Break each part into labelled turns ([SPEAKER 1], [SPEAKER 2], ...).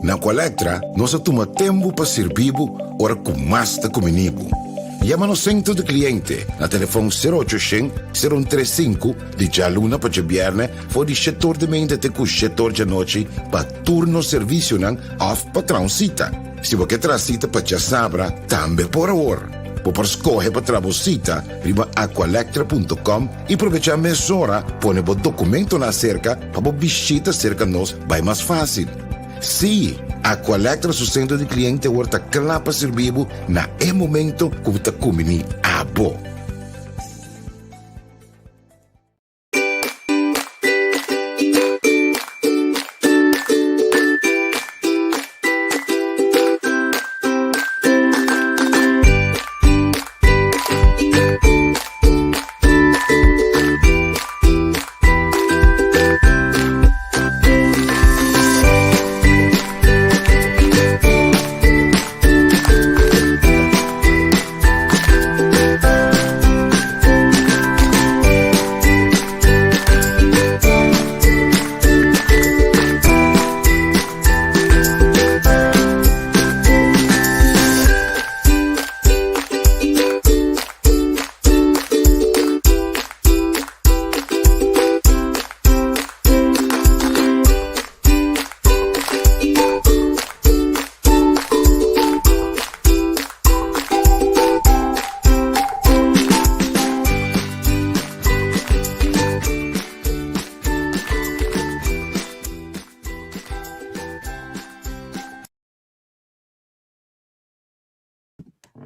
[SPEAKER 1] Na Aqualectra nos a tuma tempu pa sirbi bo ora ku mas ta kumini bo. Yama nos sentro di kliente na telefòn sero ocho shen, sero un tres sinku di djaluna pa djabièrnè for di shetor di meinta te ku shetor djanochi pa tur nos servisionan òf pa traha un sita. Si bo ke traha sita pa djasabra tambe por awor. Bo por skohe pa traha bo sita riba aqualectra punto com i probechá mesora pone bo dokumentonan aserka pa bo bishita serka nos bai mas fásil. Sí, Aqualectra su sentro di kliente awor ta kla pa sirbi bo na e momento ku bo ta kumbiní abo.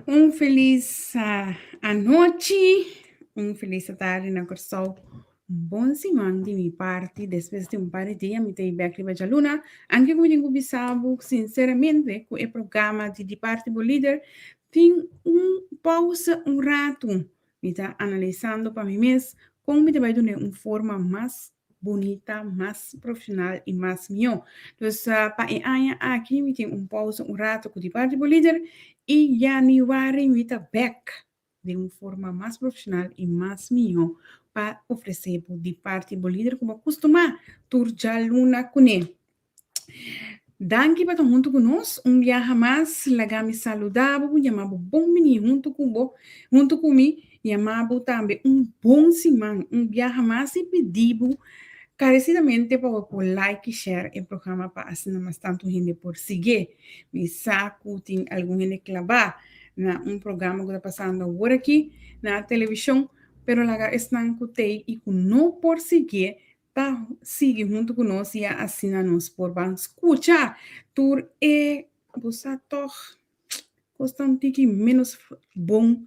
[SPEAKER 2] Un felis anochi, un felis atardi na Kòrsou. Un bon siman di mi parti. Despues di un par di dia mi ta bai bèk riba djaluna. Anke ku mi tin ku bisa bo sinseramente ku e programa di Di Parti Bo Lider tin un pousa un ratu. Mi ta analisando pa mi mes kon mi ta bai dun'é un forma mas bunita, mas profesional y mas mihó. Dus pa e aña aki mi tin un pausa un rato cu di parti bo lider y januari mi ta bek den un forma mas profesional y mas mihó pa ofrece bo di parti bo lider cu bo a custuma tur djaluna cune. Danki pa ta huntu ku nos un biaha mas. Laga mi saluda bo, yama bo bon bini huntu ku bo, huntu ku mi, yama bo tambe un bon siman un biaha mas i pidi bo karesidamente pa bo por like i share e programa pa asina mas tantu hende por siguié. Mi sa ku tin algun hende klabá na un programa ku ta pasando awor aki na televishon, pero laga esnan ku t'ei i ku no por siguié ta sigui huntu ku nos ya asina nos por ban skucha tur e bo sa tòg kos ta un tiki ménos bon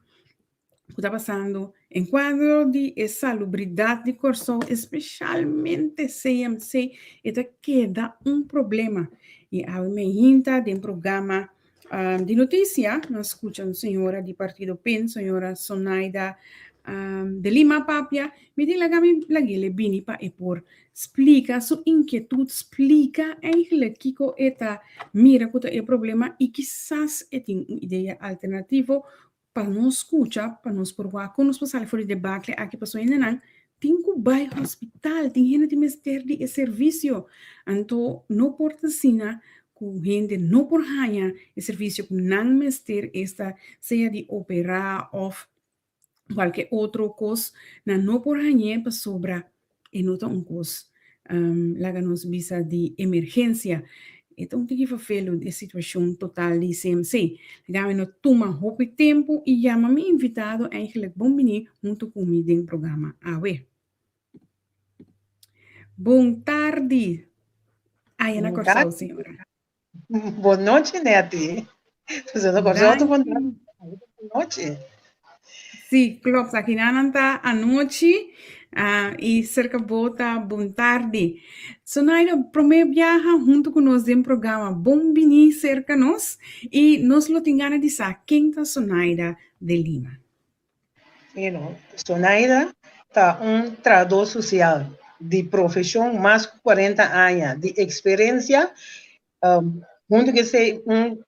[SPEAKER 2] ku ta pasando en kuadro di e salubridat di Kòrsou espeshalmente CMC e ta keda un problema i awe mi hinta den programa di notisia nos skucha un señora di partido pin señora Sonaida de Lima papia mi tin laga mi lag'el e bini pa e por splika su inkietut splika eigenlijk kiko e ta mira ku ta e problema i kisas e tin un idea alternativo Pa nos skucha, pa nos por wak kon nos por sali for di debakle aki pasobra hendenan tin ku bai hospital, tin hende tin mester di e servisio. Anto no por ta asina ku hende no por haña e servisio ku nan mester, esta sea di operá òf kualke otro kos, nan no por hañ'é pasobra E no ta un kos, laga nos bisa, di emergensia. E ta un tiki vervelend e situashon total di CMC. Laga mi no tuma hopi tempu i yama mi invitado eigenlijk bon bini huntu ku mi den programa awe. Bon tardi aya na Kòrsou, señora.
[SPEAKER 3] Bon nochi, Netty. Pues na Kòrsou ta bon tardi, bon nochi.
[SPEAKER 2] Sí, klopt. Aki nan ta anochi i serka bo ta bon tardi. Sonaida, promé biaha huntu ku nos den programa Bon Biní serka nos i nos lo tin gana di sa ken ta Sonaida de Lima.
[SPEAKER 3] Bueno, Sonaida ta un trahadó sosial di profeshon, mas ku kuarenta aña di eksperensia, huntu ku esei un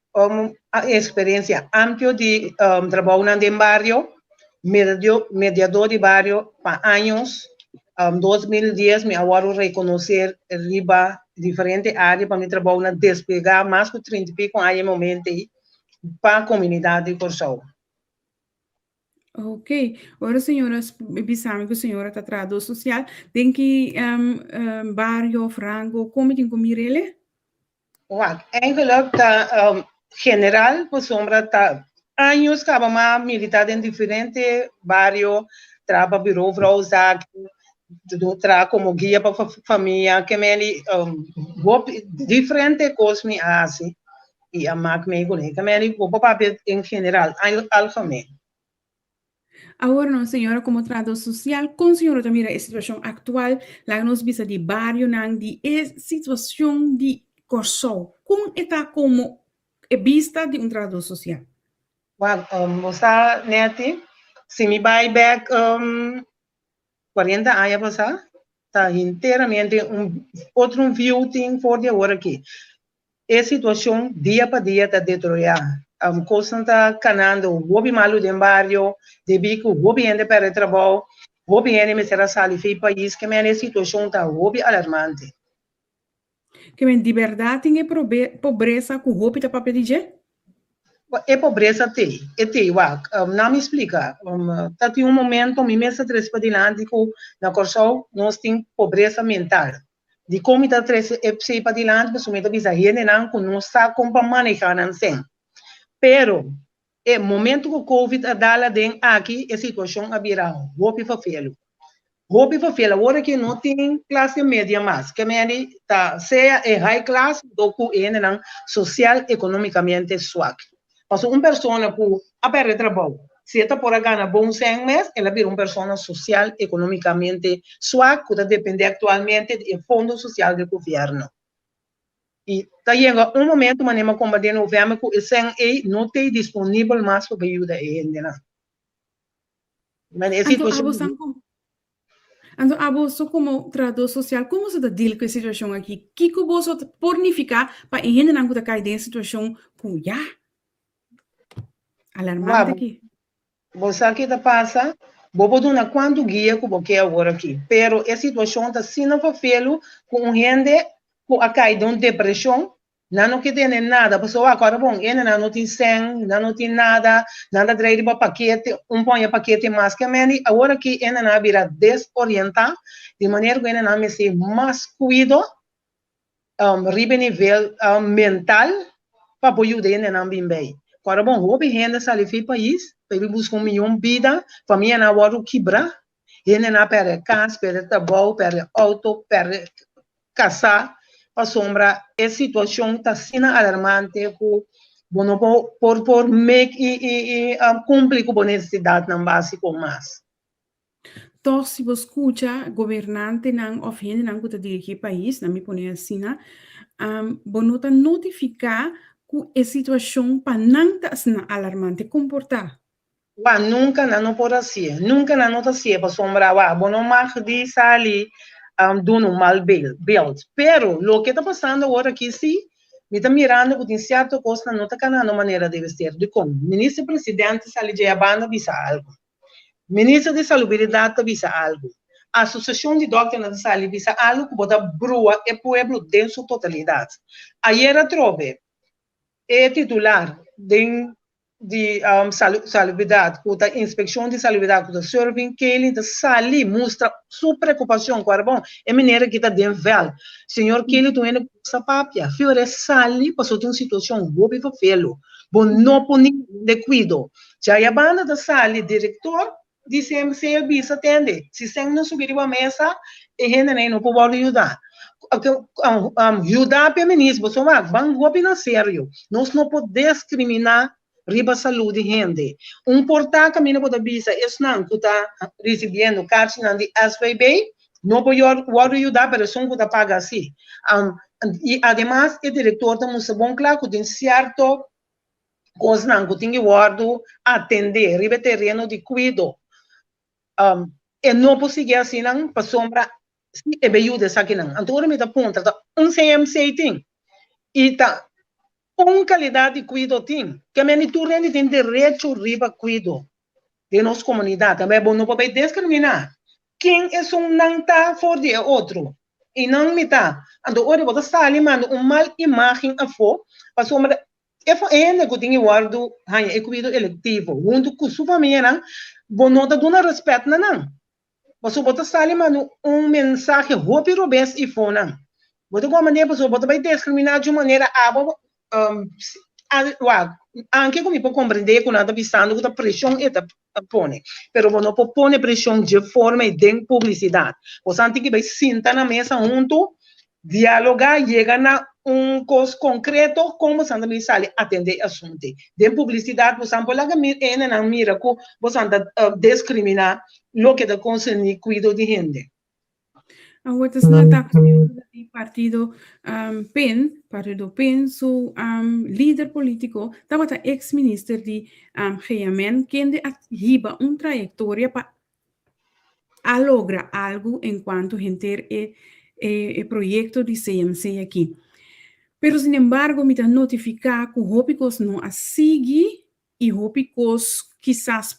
[SPEAKER 3] eksperensia amplio di trabounan den bario, mediadó di bario pa años. 2010 mi a wòrdu rekonosé riba diferente área pa mi trabou na desplegá mas ku 30 i piko aña e momento ei pa komunidat di Kòrsou.
[SPEAKER 2] Ok, ora señora bisa mi ku señora ta trahadó sosial, den ki bario òf rango kon mi tin ku mir'el?
[SPEAKER 3] Wak, eigenlijk ta general pasobra ta años kaba m'a militá den diferente bario, traha pa Bureau Vrouwzaken, traha komo guia pa famia, ke meni hopi diferente kos mi a hasi i a mak mee kuné. Ke meni bo por papia en general, algemeen.
[SPEAKER 2] Awor nos señora komo trahadó sosial, kon señora ta mira e situashon aktual, laga nos bisa di barionan, di e situashon di Kòrsou? Kon e ta komo e bista di un trahadó sosial?
[SPEAKER 3] Wak, bo sa Netty, si mi bai bèk 40 aña pasá, ta hinteramente un otro view tin for di awor aki. E situashon dia pa dia ta deteriorá. Kosnan ta kanando hopi malu den bario, debí ku hopi hende pèrdè trabou, hopi hende mester a sali for e pais, ke manera e situashon ta hopi alarmante.
[SPEAKER 2] Ke men di bèrdat tin e pobresa ku hopi ta papia di dje?
[SPEAKER 3] E pobresa t'ei, e t'ei. Wak, nan mi splika, ta tin un momento mi mes ta trese padilanti ku na Kòrsou nos tin pobresa mental. Dikon mi ta trese e p'sei padilanti? Pasobra mi ta bisa hendenan ku no sa kon pa manehá nan sèn. Pero e momento ku covid a dal aden aki e situashon a bira hopi fafelu. Hopi fafelu. Awor aki no tin klase media mas. Ke meni ta sea e high class do ku e hendenan sosial ekonomikamente swak. Pasobra un persona ku a pèrdè trabou, si e ta por a gana bon sèn mes, el a bira un persona sosial ekonomikamente swak ku ta dependé aktualmente di e fondo sosial di gobièrnu. I ta yega un momento manera mi a komba den novèmber ku e sèn ei no t'ei disponibel mas pa bai yuda e hendenan.
[SPEAKER 2] E situashon. Anto abo so komo trahadó sosial, kon boso ta deal ku e situashon aki? Kiko boso por nifiká pa e hendenan ku ta kai den e situashon ku ya alarmante aki?
[SPEAKER 3] Bo sa ke ta pasa? Bo por duna kuantu guia ku bo ke awor aki, pero e situashon ta asina fafelu ku un hende ku a kai den un depreshon Nan no ke tene nada, pasobra wak ora bon ene nan no tin sèn, nan no tin nada, nan ta drei riba pakete, un poña pakete mas ke meni. Awor aki ene nan a bira desorientá, di manera ku ene nan mester mas kuido riba e nivel mental pa por yuda ene nan bin bei. Ku ora bon hopi hende sali fi pais pa bin buska un mihó bida, famianan a wòrdu kibrá, Hendenan a pèrdè kas, pèrdè trabou, pèrdè outo, pèrdè kasá pasobra e situashon ta asina alarmante ku bo no por por make i i kumpli ku bo nesesidatnan básiko mas.
[SPEAKER 2] Tòg si bo skucha gobernantenan òf hendenan ku ta dirigí pais, nan mi pone asina, bo no ta notifiká ku e situashon pa nan ta asina alarmante. Kon por ta?
[SPEAKER 3] Wak, nunka nan no por hasié. Nunka nan no ta hasié pasobra wak, bo no mag di sali duna un mal beeld. Pero loke ta pasando awor aki sí, mi ta mirando ku tin sierto kosnan no ta kanando manera debe ser. Dikon? Minister Presidente sali dje abanda bisa algu. Minister di Salubridat ta bisa algu. Asosiashon di dòkternan ta sali bisa algu ku bo ta brua e pueblo den su totalidat. Ayer atrobe e titular den di salubridat ku ta inspekshon di salubridat ku ta Serving Kelly ta sali mustra su preokupashon ku bon e manera aki ta den vèlt. Señor Kelly ta un hende ku sa papia fior e sali pasobra tin un situashon hopi fafelu bo no por ni hende kuido. Djaya banda ta sali direktor di CMC a bisa tende si sèn no subi riba mesa e hendenan no por wòrdu yuda. Yuda p'e minister boso wak ban hopi na serio nos no por diskriminá riba salú di hende. Un por ta kaminda bo ta bisa esnan ku ta risibiendo karchinan di SVB no por wòrdu yuda pero esun ku ta paga si. I ademas e direktor ta mustra bon kla ku tin sierto kosnan ku tin ki wòrdu atendé riba e tereno di kuido. E no por sigui asinan pasobra si e be yuda esakinan. Anto ora mi ta puntra ta un CMC tin i ta un kalidat di kuido tin. Ke mende tur hende tin derecho riba kuido den nos komunidat. Tambe bo no por bai diskriminá. Ken esunnan ta for di e otro? I nan mitá. Anto ora bo ta sali manda un mal imágen afó, pasobra e hende ku tin e wòrdu haña e kuido elektivo huntu ku su famianan, bo no ta duna rèspèt na nan. Pasobra bo ta sali manda un mensahe hopi robes ifó nan. Bo ta kua manera pasobra bo ta bai diskriminá di un manera abo wak, anke ku mi por komprendé ku nan ta bisando ku ta preshon e ta pone, pero bo no por pone preshon dje forma ei den publisidat. Bosan tin ki bai sinta na mesa huntu, dialogá, yega na un kos konkreto kon bosan ta bin sali atendé e asuntu ei. Den publisidat bosan por laga e hendenan mira ku bosan ta diskriminá loke ta konserní kuido di hende.
[SPEAKER 2] Awor ta asina ta di partido um, PEN, partido PEN su um, lider politico tabata ex-minister di um, GMN, kende a hiba un trayectoria pa a logra algo en cuanto henter e, e, e proyecto di CMC aki. Pero sin embargo mi ta notifica cu hopi cos no a sigui I hopi kos kisas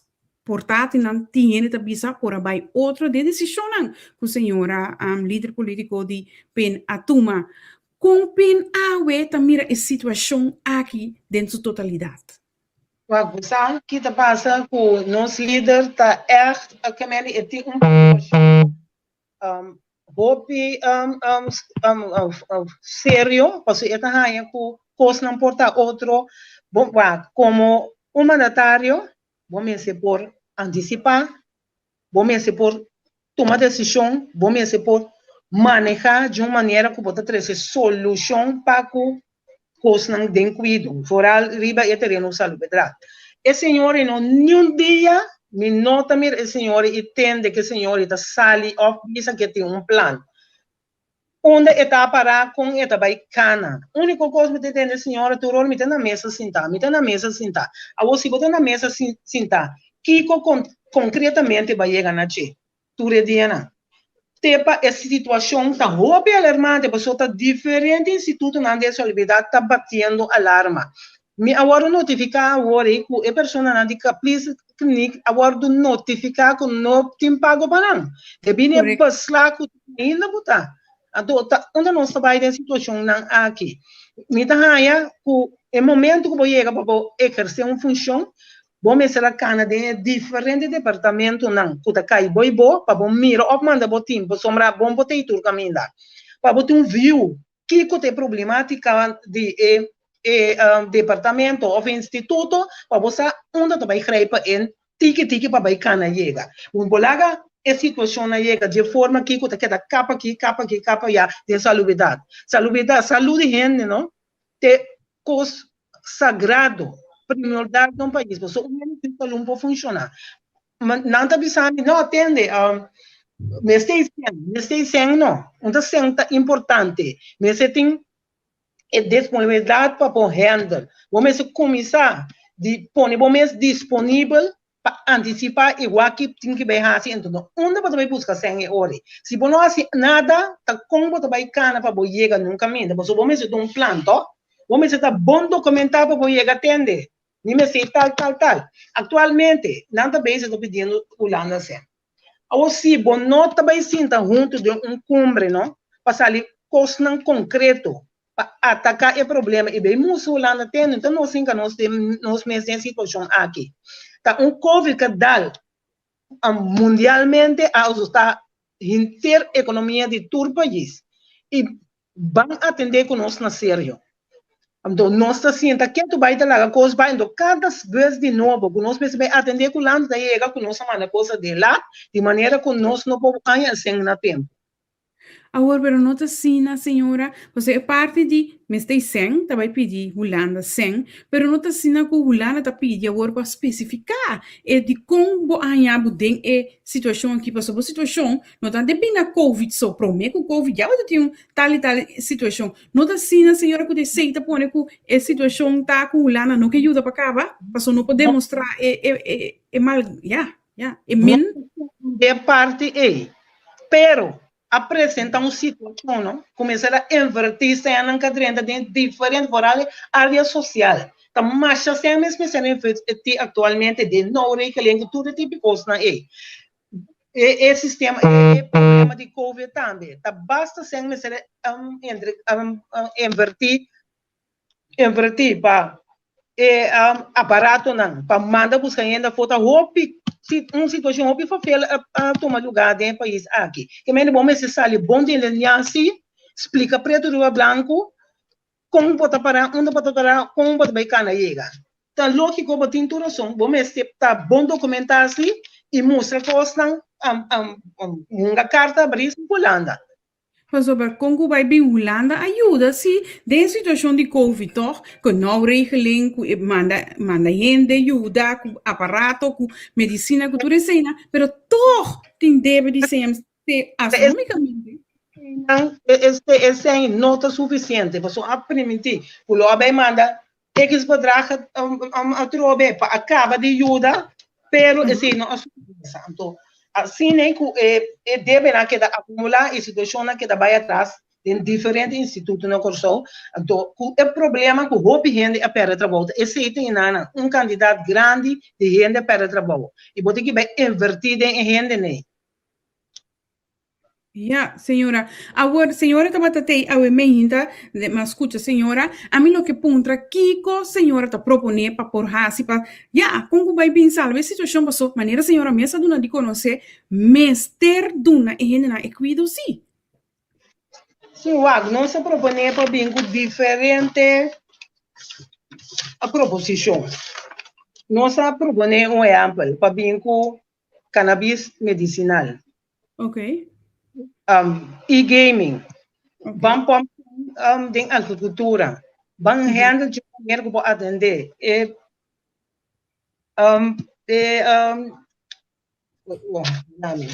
[SPEAKER 2] por ta nan tin hende ta bisa por a bai otro den desishonnan ku señora lider politiko di pen a tuma. Kon pen awe ta mira e situashon aki den su totalidat?
[SPEAKER 3] Wak, bo sa ki ta pasa ku nos lider ta ègt kemende e tin un preokupashon Hopi serio pasobra e ta haña ku kosnan por ta otro. Bo wak komo un mandatario bo mester por antisipá, bo mester por tuma desishon, bo mester por manehá di un manera ku bo ta trese solushon pa ku kosnan den kuido, foral riba e tereno salubridad. E señor no niun dia mi no ta mira e señor i tende ku e señor ta sali òf bisa ku e tin un plan. Unda e ta pará, kon e ta bai kana. Úniko kos mi ta tende e señor tur ora mi ta na mesa sintá, mi ta na mesa sintá. Awor si bo ta na mesa sintá, kiko konkretamente bo a yega na dje? Tur e dianan. Te pa e situacion ta hopi alarmante pasobra ta diferente institutonan di e salubridad ta batiendo alarma. Mi a wordo notifica awor ei cu e personanan di Caprice Clinic a wordo notifica cu no tin pago pa nan. Debí na e beslag cu tin ainda cu ta. Anto ta unda nos ta bai den situacionnan aki? Mi ta haya cu e momento cu bo yega pa bo eherce un funcion, Bo mester a kana den e diferente departamentonan ku ta kai bo i bo pa bo mira òf manda bo tim pasobra bon por ta ei tur kaminda pa bo tin un view kiko ta e problematika di e e departamento òf e instituto pa bo sa unda ta bai grijpa en tiki tiki pa bai kana yega. Bo por laga e situashonnan yega dje forma kiko ta keda kap aki kap aki kap aya den salubridat. Salubridat, salu di hende no te kos sagrado, primordial den un pais, pasobra un hende sin salud no por funciona. Nan ta bisa mi, no, tende, mester e sen, mester e sen no, un ta sen ta importante, mester tin e disponibilidad pa por handle, bo mester cuminsa di pone bo mes disponibel pa antisipá i wak ki tin ki bai hasi enton no unda bo ta bai buska sèn e ora ei. Si bo no hasi nada ta kon bo ta bai kana pa bo yega nun kaminda pasobra bo mester ta un plan tò bo mester ta bon dokumentá pa bo yega tende mi mester tal tal tal aktualmente nan ta bezig ta pidiendo Hulanda sèn awor si bo no ta bai sinta huntu den un kumbre no pa sali kosnan konkreto pa ataká e problema i bay mustra Hulanda tende ta nos hinka nos den nos mes den e situashon aki. Ta un covid ka dal mundialmente a asusta henter ekonomia di tur pais i ban atendé ku nos na serio. Anto nos ta sinta ketu bai ta laga kos bai anto kada bes di nobo ku nos mester bai atendé ku Hulanda ta yega ku nos a manda kos adelat di manera ku nos no por haña esei na tempu.
[SPEAKER 2] Awor, pero no ta asina, señora. Pasobra e parti di mester sèn ta bai pidi Hulanda sèn, pero no ta asina ku Hulanda ta pidi awor pa spesifiká e dikon bo a haña bo den e situashon aki. Pasobra bo situashon no ta debí na covid so, promé ku covid ya bo ta tin un tal i tal situashon. No ta asina, señora, ku ta esei ta pone ku e situashon ta ku Hulanda no ke yuda pa kaba, pasobra no por demostrá e e e mal, ya. Ya, e min.
[SPEAKER 3] De parti ei. Pero a presenta un situacion, no, cu mester a inverti senan ca drenta den diferente, vooral area social. Ta masha sen mes mester a inverti actualmente den nou regeling cu tur e tipo di cosnan ei. E sistema, e problema di Covid tambe. Ta basta sèn mester invertí, invertí pa e aparatonan pa manda buska hende afó. Ta hopi, un situashon hopi fafel a tuma lugá den e pais aki. Ke mende bo mester sali bon delineá si, splika pretu riba blanku Kon bo ta pará, unda bo ta pará, kon bo ta bai kana yega. Ta lógiko, bo tin tur rason, bo mester ta bon dokumentá si i mustra kosnan, hunga karta abrí ku Hulanda.
[SPEAKER 2] Pasobra kon ku bai bin Hulanda a yuda si den situashon di covid tòg, ku nou regeling, ku e manda manda hende yuda ku aparato, ku medisina, ku tur eseinan, pero tòg tin debe di CMC astronómikamente.
[SPEAKER 3] Esei no ta sufisiente, pasobra a primintí ku lo a bai manda X bedrag atrobe pa a kaba di yuda, pero esei no a sufisiente. Anto, asina ku e debenan keda akumulá i situashonnan keda bai atras den diferente instituto na Kòrsou, anto ku e problema ku hopi hende a pèrdè trabou, ta esei ta hinana un kantidat grandi di hende a pèrdè trabou i bo tin ki bai invertí den e hendenan.
[SPEAKER 2] Ja, señora. Awor, señora tabata tei awe meinta, de ma skucha señora, ami lo ke puntra kiko señora ta proponé pa por hasi pa, ja, kon ku bai bin salba e situashon paso manera señora mes a duna di konosé, mester duna e hendenan e kuido si.
[SPEAKER 3] Sí, wak, nos a proponé pa bin ku diferente proposishon. Nos a proponé un ehèmpel pa bin ku cannabis medicinal.
[SPEAKER 2] Ok.
[SPEAKER 3] E-gaming. Okay. Ban pon um, den agricultura. Ban mm -hmm. handle de maneira que por atender. E, um, e, um, oh, nami.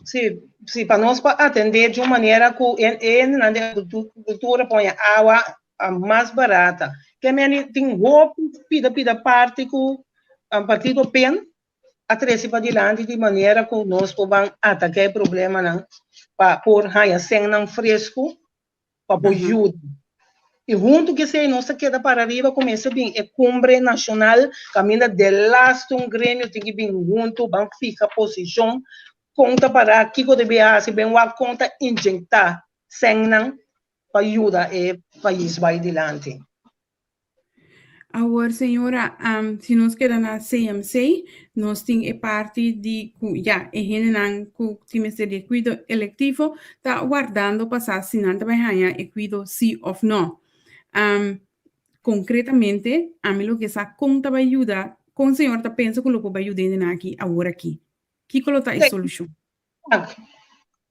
[SPEAKER 3] Sí, sí, pa nos pa atender de uma maneira que en, en, na de agricultura ponha água mas barata. Ke meni tin hopi pida pida parti ku partido pen a trese padilanti di manera ku nos por ban ataká e problemanan pa por haña sènnan fresku pa por yuda. I huntu ku esei nos ta keda para riba ku mester bin e kumbre nashonal kaminda delaste un gremio tin ki bin huntu ban fiha posishon kon ta pará, kiko debe hasi, ben wak kon ta injektá sènnan pa yuda e pais bai dilanti.
[SPEAKER 2] Awor, señora, um, si nos keda na CMC, nos tin e parti di ku ya e hendenan ku tin mester di e kuido elektivo ta wardando pa sa si nan ta bai haña e kuido si òf no. Um, konkretamente, ami lo ke sa kon ta bai yuda, kon señor ta pensa ku lo por bai yuda e hendenan aki awor aki? Kiko lo ta e solushon?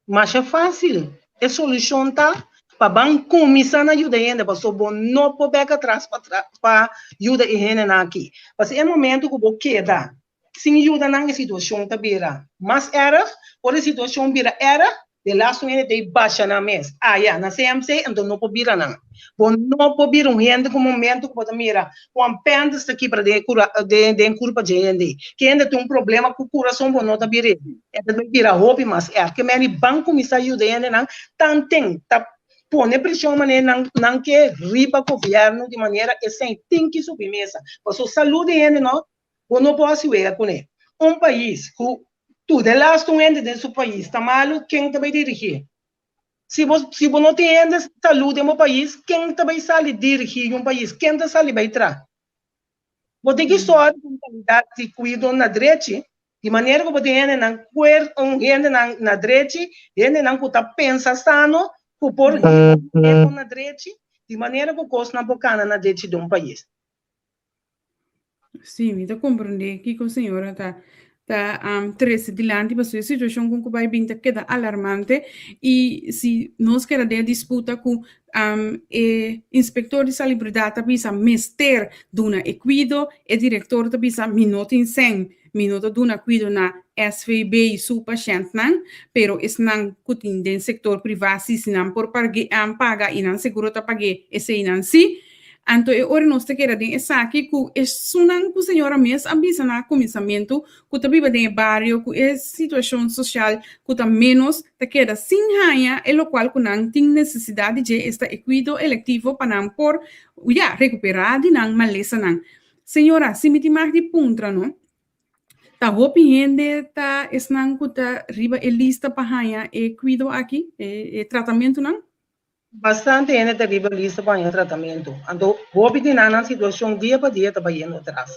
[SPEAKER 3] Masha fásil. E solushon ta pa ban kuminsá na yuda e hende pasobra bo no por bèk atras pa yuda e hendenan aki. Pasobra e momento ku bo keda sin yuda nan e situashon ta bira mas èrg. Ora e situashon bira èrg, de lastu hende ta e basha nan mes. Aya na CMC anto no por bira nan. Bo no por bira un hende ku momento ku bo ta mira ku apèndis ta kibra den e den kurpa dje hende. Ki hende tin un problema ku kurason bo no ta bir'é. E ta bai bira hopi mas erg. Ke meni ban kuminsá yuda hendenan tanten ta pone preshon manera nan nan ke riba gobièrnu di manera esei tin ki subi mesa. Pasobra salú di hende no bo no por hasi wega kuné. Un pais ku tur den lastu un hende den su pais ta malu ken ta bai dirigí? Si bo si bo no tin hende salú den bo pais ken ta bai sali dirigí un pais? Ken ta sali bai tra? Bo tin ki sòru ku un kalidat di kuido na drechi, di manera ku bo tin hendenan kuer un hendenan na drechi, hendenan ku ta pensa sano, ku por hiba maneho na drechi, di manera ku kosnan por kana na drechi den un pais.
[SPEAKER 2] Sí, mi ta komprendé kiko señora ta ta trese dilanti pasobra e situashon kon ku bai bin ta keda alarmante i si nos keda den e disputa ku e inspektor di salibridat ta bisa mester duna e kuido, e direktor ta bisa mi no tin sèn, mi no ta duna kuido na SVB su pashèntnan, pero esnan ku tin den sektor privá si si nan por paga i nan seguro ta pag'é eseinan si. Anto e ora nos ta keda den esaki ku esunnan ku señora mes a bisa na kuminsamentu ku ta biba den e bario ku e situashon sosial ku ta ménos ta keda sin haña e lokual ku nan tin nesesidat di dje esta e kuido elektivo pa nan por ya rekuperá di nan malesanan. Señora, si mi tin mag di puntra no. Ta hopi hende ta esnan ku ta riba e lista pa haña e kuido aki, e e tratamentunan?
[SPEAKER 3] Bastante hende ta riba lista pa haña tratamentu. Anto hopi di nan nan situashon dia pa dia ta bayendo atras.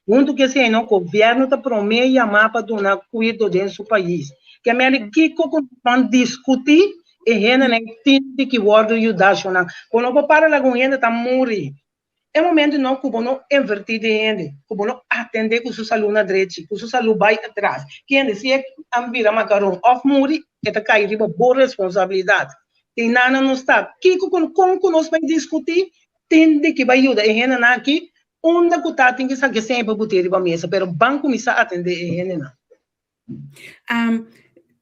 [SPEAKER 3] Huntu ku esei no, gobièrnu ta promé yamá pa duna kuido den su pais. Ke mende kiko ku nos ban diskutí e hendenan tin di ki wòrdu yudá shonnan. Bo no por para laga un hende ta muri. E momento no ku bo no invertí den hende, ku bo no atendé ku su salú na drechi, ku su salú bai atras. Kende si e a bira makaron òf muri, e ta kai riba bo responsabilidat. Tin nana nos ta. Kiko ku kon ku nos bai diskutí tin di ki bai yuda e hendenan aki? Unda ku ta tin ki sa ke semper bo tin riba mesa, pero ban kuminsá atendé e hendenan.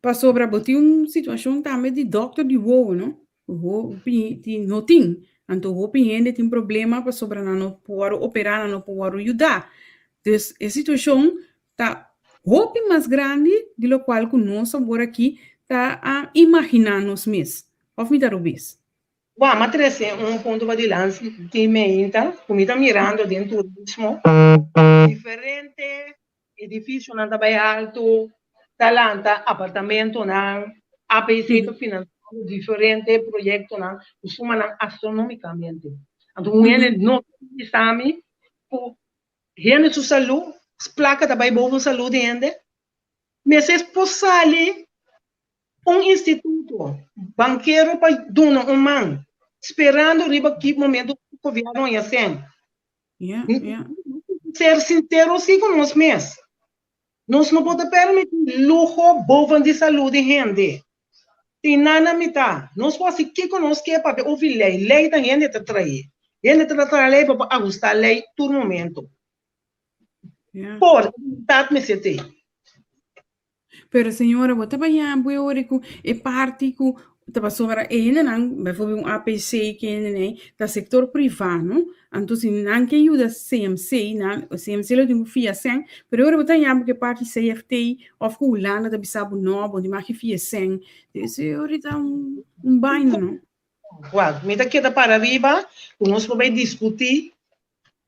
[SPEAKER 2] Pasobra bo tin un situashon tambe di dòkter di wowo, no? Hopi tin, no tin. Anto hopi hende tin problema pasobra nan no por wòrdu operá, nan no por wòrdu yudá. Dus e situashon ta hopi mas grandi di lokual ku nos awor aki ta a imaginá nos mes. Òf mi ta robes?
[SPEAKER 3] Bo ama trese un punto padilanti di meinta ku mi ta mirando den turismo, diferente Edificionan ta bai alto, ta lanta apartamentonan, APC ta financiando diferente proyectonan cu sumanan astronomicamente. Anto un hende no ta bisa mi cu hende su salud, placa ta bai boven salud di hende. Mester por sali un instituto bankero pa duna un man, sperando riba ki momento gobierno haña cen.
[SPEAKER 2] Ja, ja.
[SPEAKER 3] Ser sincero sí ku nos mes. Nos no por ta permití luho boven di salú di hende. Tin nan na mitá. Nos por hasi kiko nos ke papia ofi lei. Lei ta hende ta trae. Hende ta traha lei pa por ahustá lei tur momento.
[SPEAKER 2] Ja.
[SPEAKER 3] Por, e mitad mester t'ei.
[SPEAKER 2] Pero señora, bo ta baña bo e ora ku e parti ku ta pasobra e hendenan, bijvoorbeeld un APC ke hendenan ta sektor privá no, anto si nan ke yuda CMC, nan CMC lo tin ku fia sèn, pero e ora bo ta haña bo ku e parti CFT òf ku Hulanda ta bisa bo no, bo tin mag fia sèn, dus e ora ta un baina no.
[SPEAKER 3] Wak, mi ta keda para riba ku nos por bai diskutí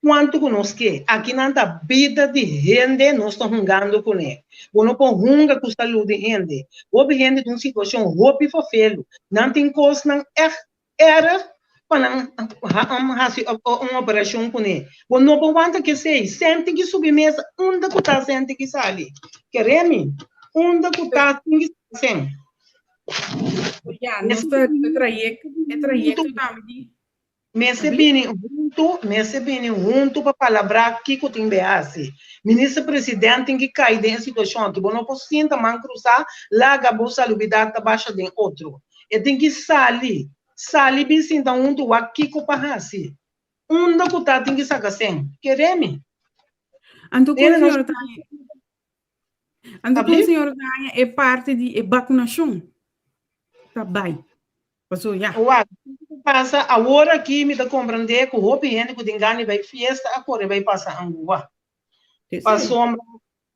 [SPEAKER 3] Cuanto cu nos ke. Akinan ta bida di hende nos ta hungando cune. Bo no por hunga cu salud di hende. Hopi hende ta un situacion hopi fafelu. Nan tin cosnan echt erg pa nan haci un operacion cune. Bo no por wanta kesey. Cen tin ki subi mesa unda cu ta cen tin ki sali. Kere mi? Unda cu ta tin ki sali cen.
[SPEAKER 2] Ya, nos ta e trayecto tambe di.
[SPEAKER 3] Mester bini huntu, mester bini huntu pa palabrá kiko tin be hasi. Minister President tin ki kai den e situashon aki. Bo no por sinta man krusá, laga bo salubidat ta basha den otro. E tin ki sali, sali bin sinta huntu wak kiko pa hasi. Unda ku ta tin ki saka sen. Kere mi.
[SPEAKER 2] Anto kon señor ta haña, anto kon señor ta haña e parti di e bakunashon ta bai? Paso ya.
[SPEAKER 3] Wak, kiko ta pasa awor aki mi ta komprendé ku hopi hende ku tin gana di bai fiesta a kore bai pasa angua. Pasobra,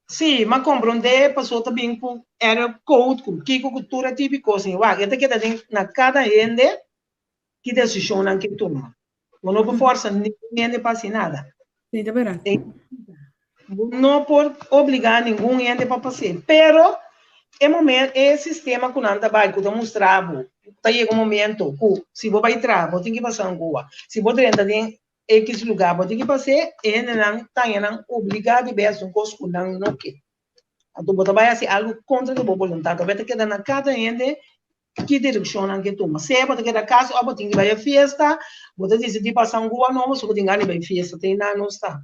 [SPEAKER 3] sí, m'a komprendé paso ta bin ku R code ku kiko ku tur e tipo di kos. Wak, e ta keda den na kada hende ki desishonnan ke tuma. Bo no por forsa ningun hende pa hasi nada.
[SPEAKER 2] Sí, ta berdad.
[SPEAKER 3] Bo no por obligá ningun hende pa pas'é. Pero e momen, e sistema ku nan ta bai, ku ta mustra bo, ta yega un momento ku si bo bai traha, bo tin ki pasa Angoa. Si bo drenta den ekis lugá, bo tin ki pas'é, e hendenan ta haña nan obligá di bai hasi un kos ku nan no ke. Anto bo ta bai hasi algu kontra di bo boluntat. Bo ta keda na kada hende ki direkshon nan ke tuma. Sea bo ta keda kas òf bo tin ki bai e fiesta, bo ta disidí pasa un gua nobo so bo tin gana di bai fiesta. Te einan nos ta.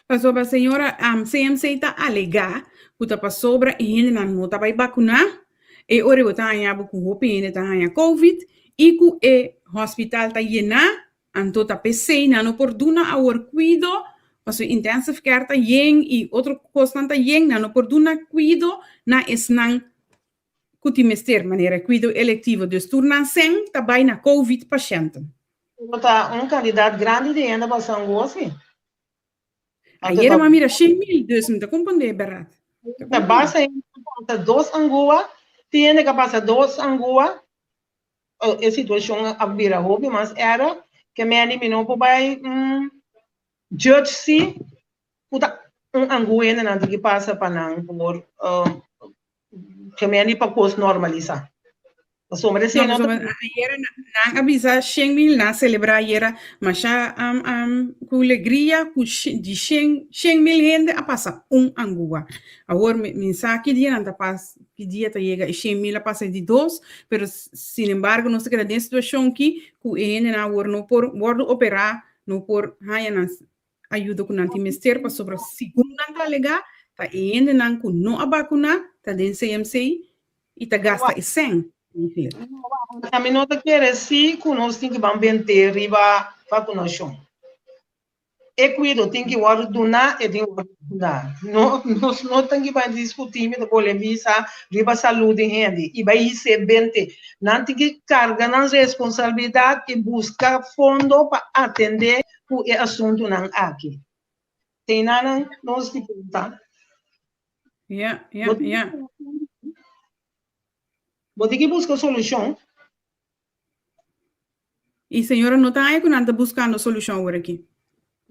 [SPEAKER 2] Pasobra señora, CMC ta alegá ku ta pasobra e hendenan no ta bai bakuná, e ora bo ta haña bo ku hopi hende ta haña covid i ku e hospital ta yená, anto ta p'esei nan no por duna awor kuido, pasobra intensive care ta yen i otro kosnan ta yen, nan no por duna kuido na esnan ku tin mester, manera e kuido elektivo. Dus tur nan sèn ta bai na covid pashènten.
[SPEAKER 3] Pero ta un kantidat grandi di hende pa San Gosi.
[SPEAKER 2] Ayera m'a mira 100.000, dus mi ta komprondé bèrdat.
[SPEAKER 3] Ta basta hende ku pasa dos angua, tin hende ku a pasa dos angua, e situashon a bira hopi mas èrg, ke meni mi no por bai judge si ku ta. Un anguena nan tin ki pasa pa nan por gemendi pa kos normalisá. Pasobra
[SPEAKER 2] esei no ta. Ayera nan a bisa 100.000, nan a selebrá ayera masha ku legria ku di 100.000 hende a pasa un angua. Awor mi sa ki dia nan ta pas, ki dia ta yega e 100.000 a pasa e di dos, pero sinembargo nos ta keda den e situashon ki ku e hendenan awor no por wòrdu operá, no por haña nan ayuda ku nan tin mester pasobra segun nan ta alegá ta e hendenan ku no a bakuná ta den CMC i ta gasta e sèn.
[SPEAKER 3] Ami no ta kere si ku nos tin ki ban bent'é riba vakunashon. E kuido tin ki wòrdu duná, e tin ki wòrdu duná. No, nos no tin ki bai diskutí, mi ta bolbe bisa, riba salú di hende i bai his'é bent'é. Nan tin ki karga nan responsabilidat i buska fondo pa atendé ku e asuntunan aki. Teinanan nos di punta.
[SPEAKER 2] Ja, ja, ja.
[SPEAKER 3] Bo tin ki buska solushon.
[SPEAKER 2] I señora no ta haña ku nan ta buskando solushon awor aki?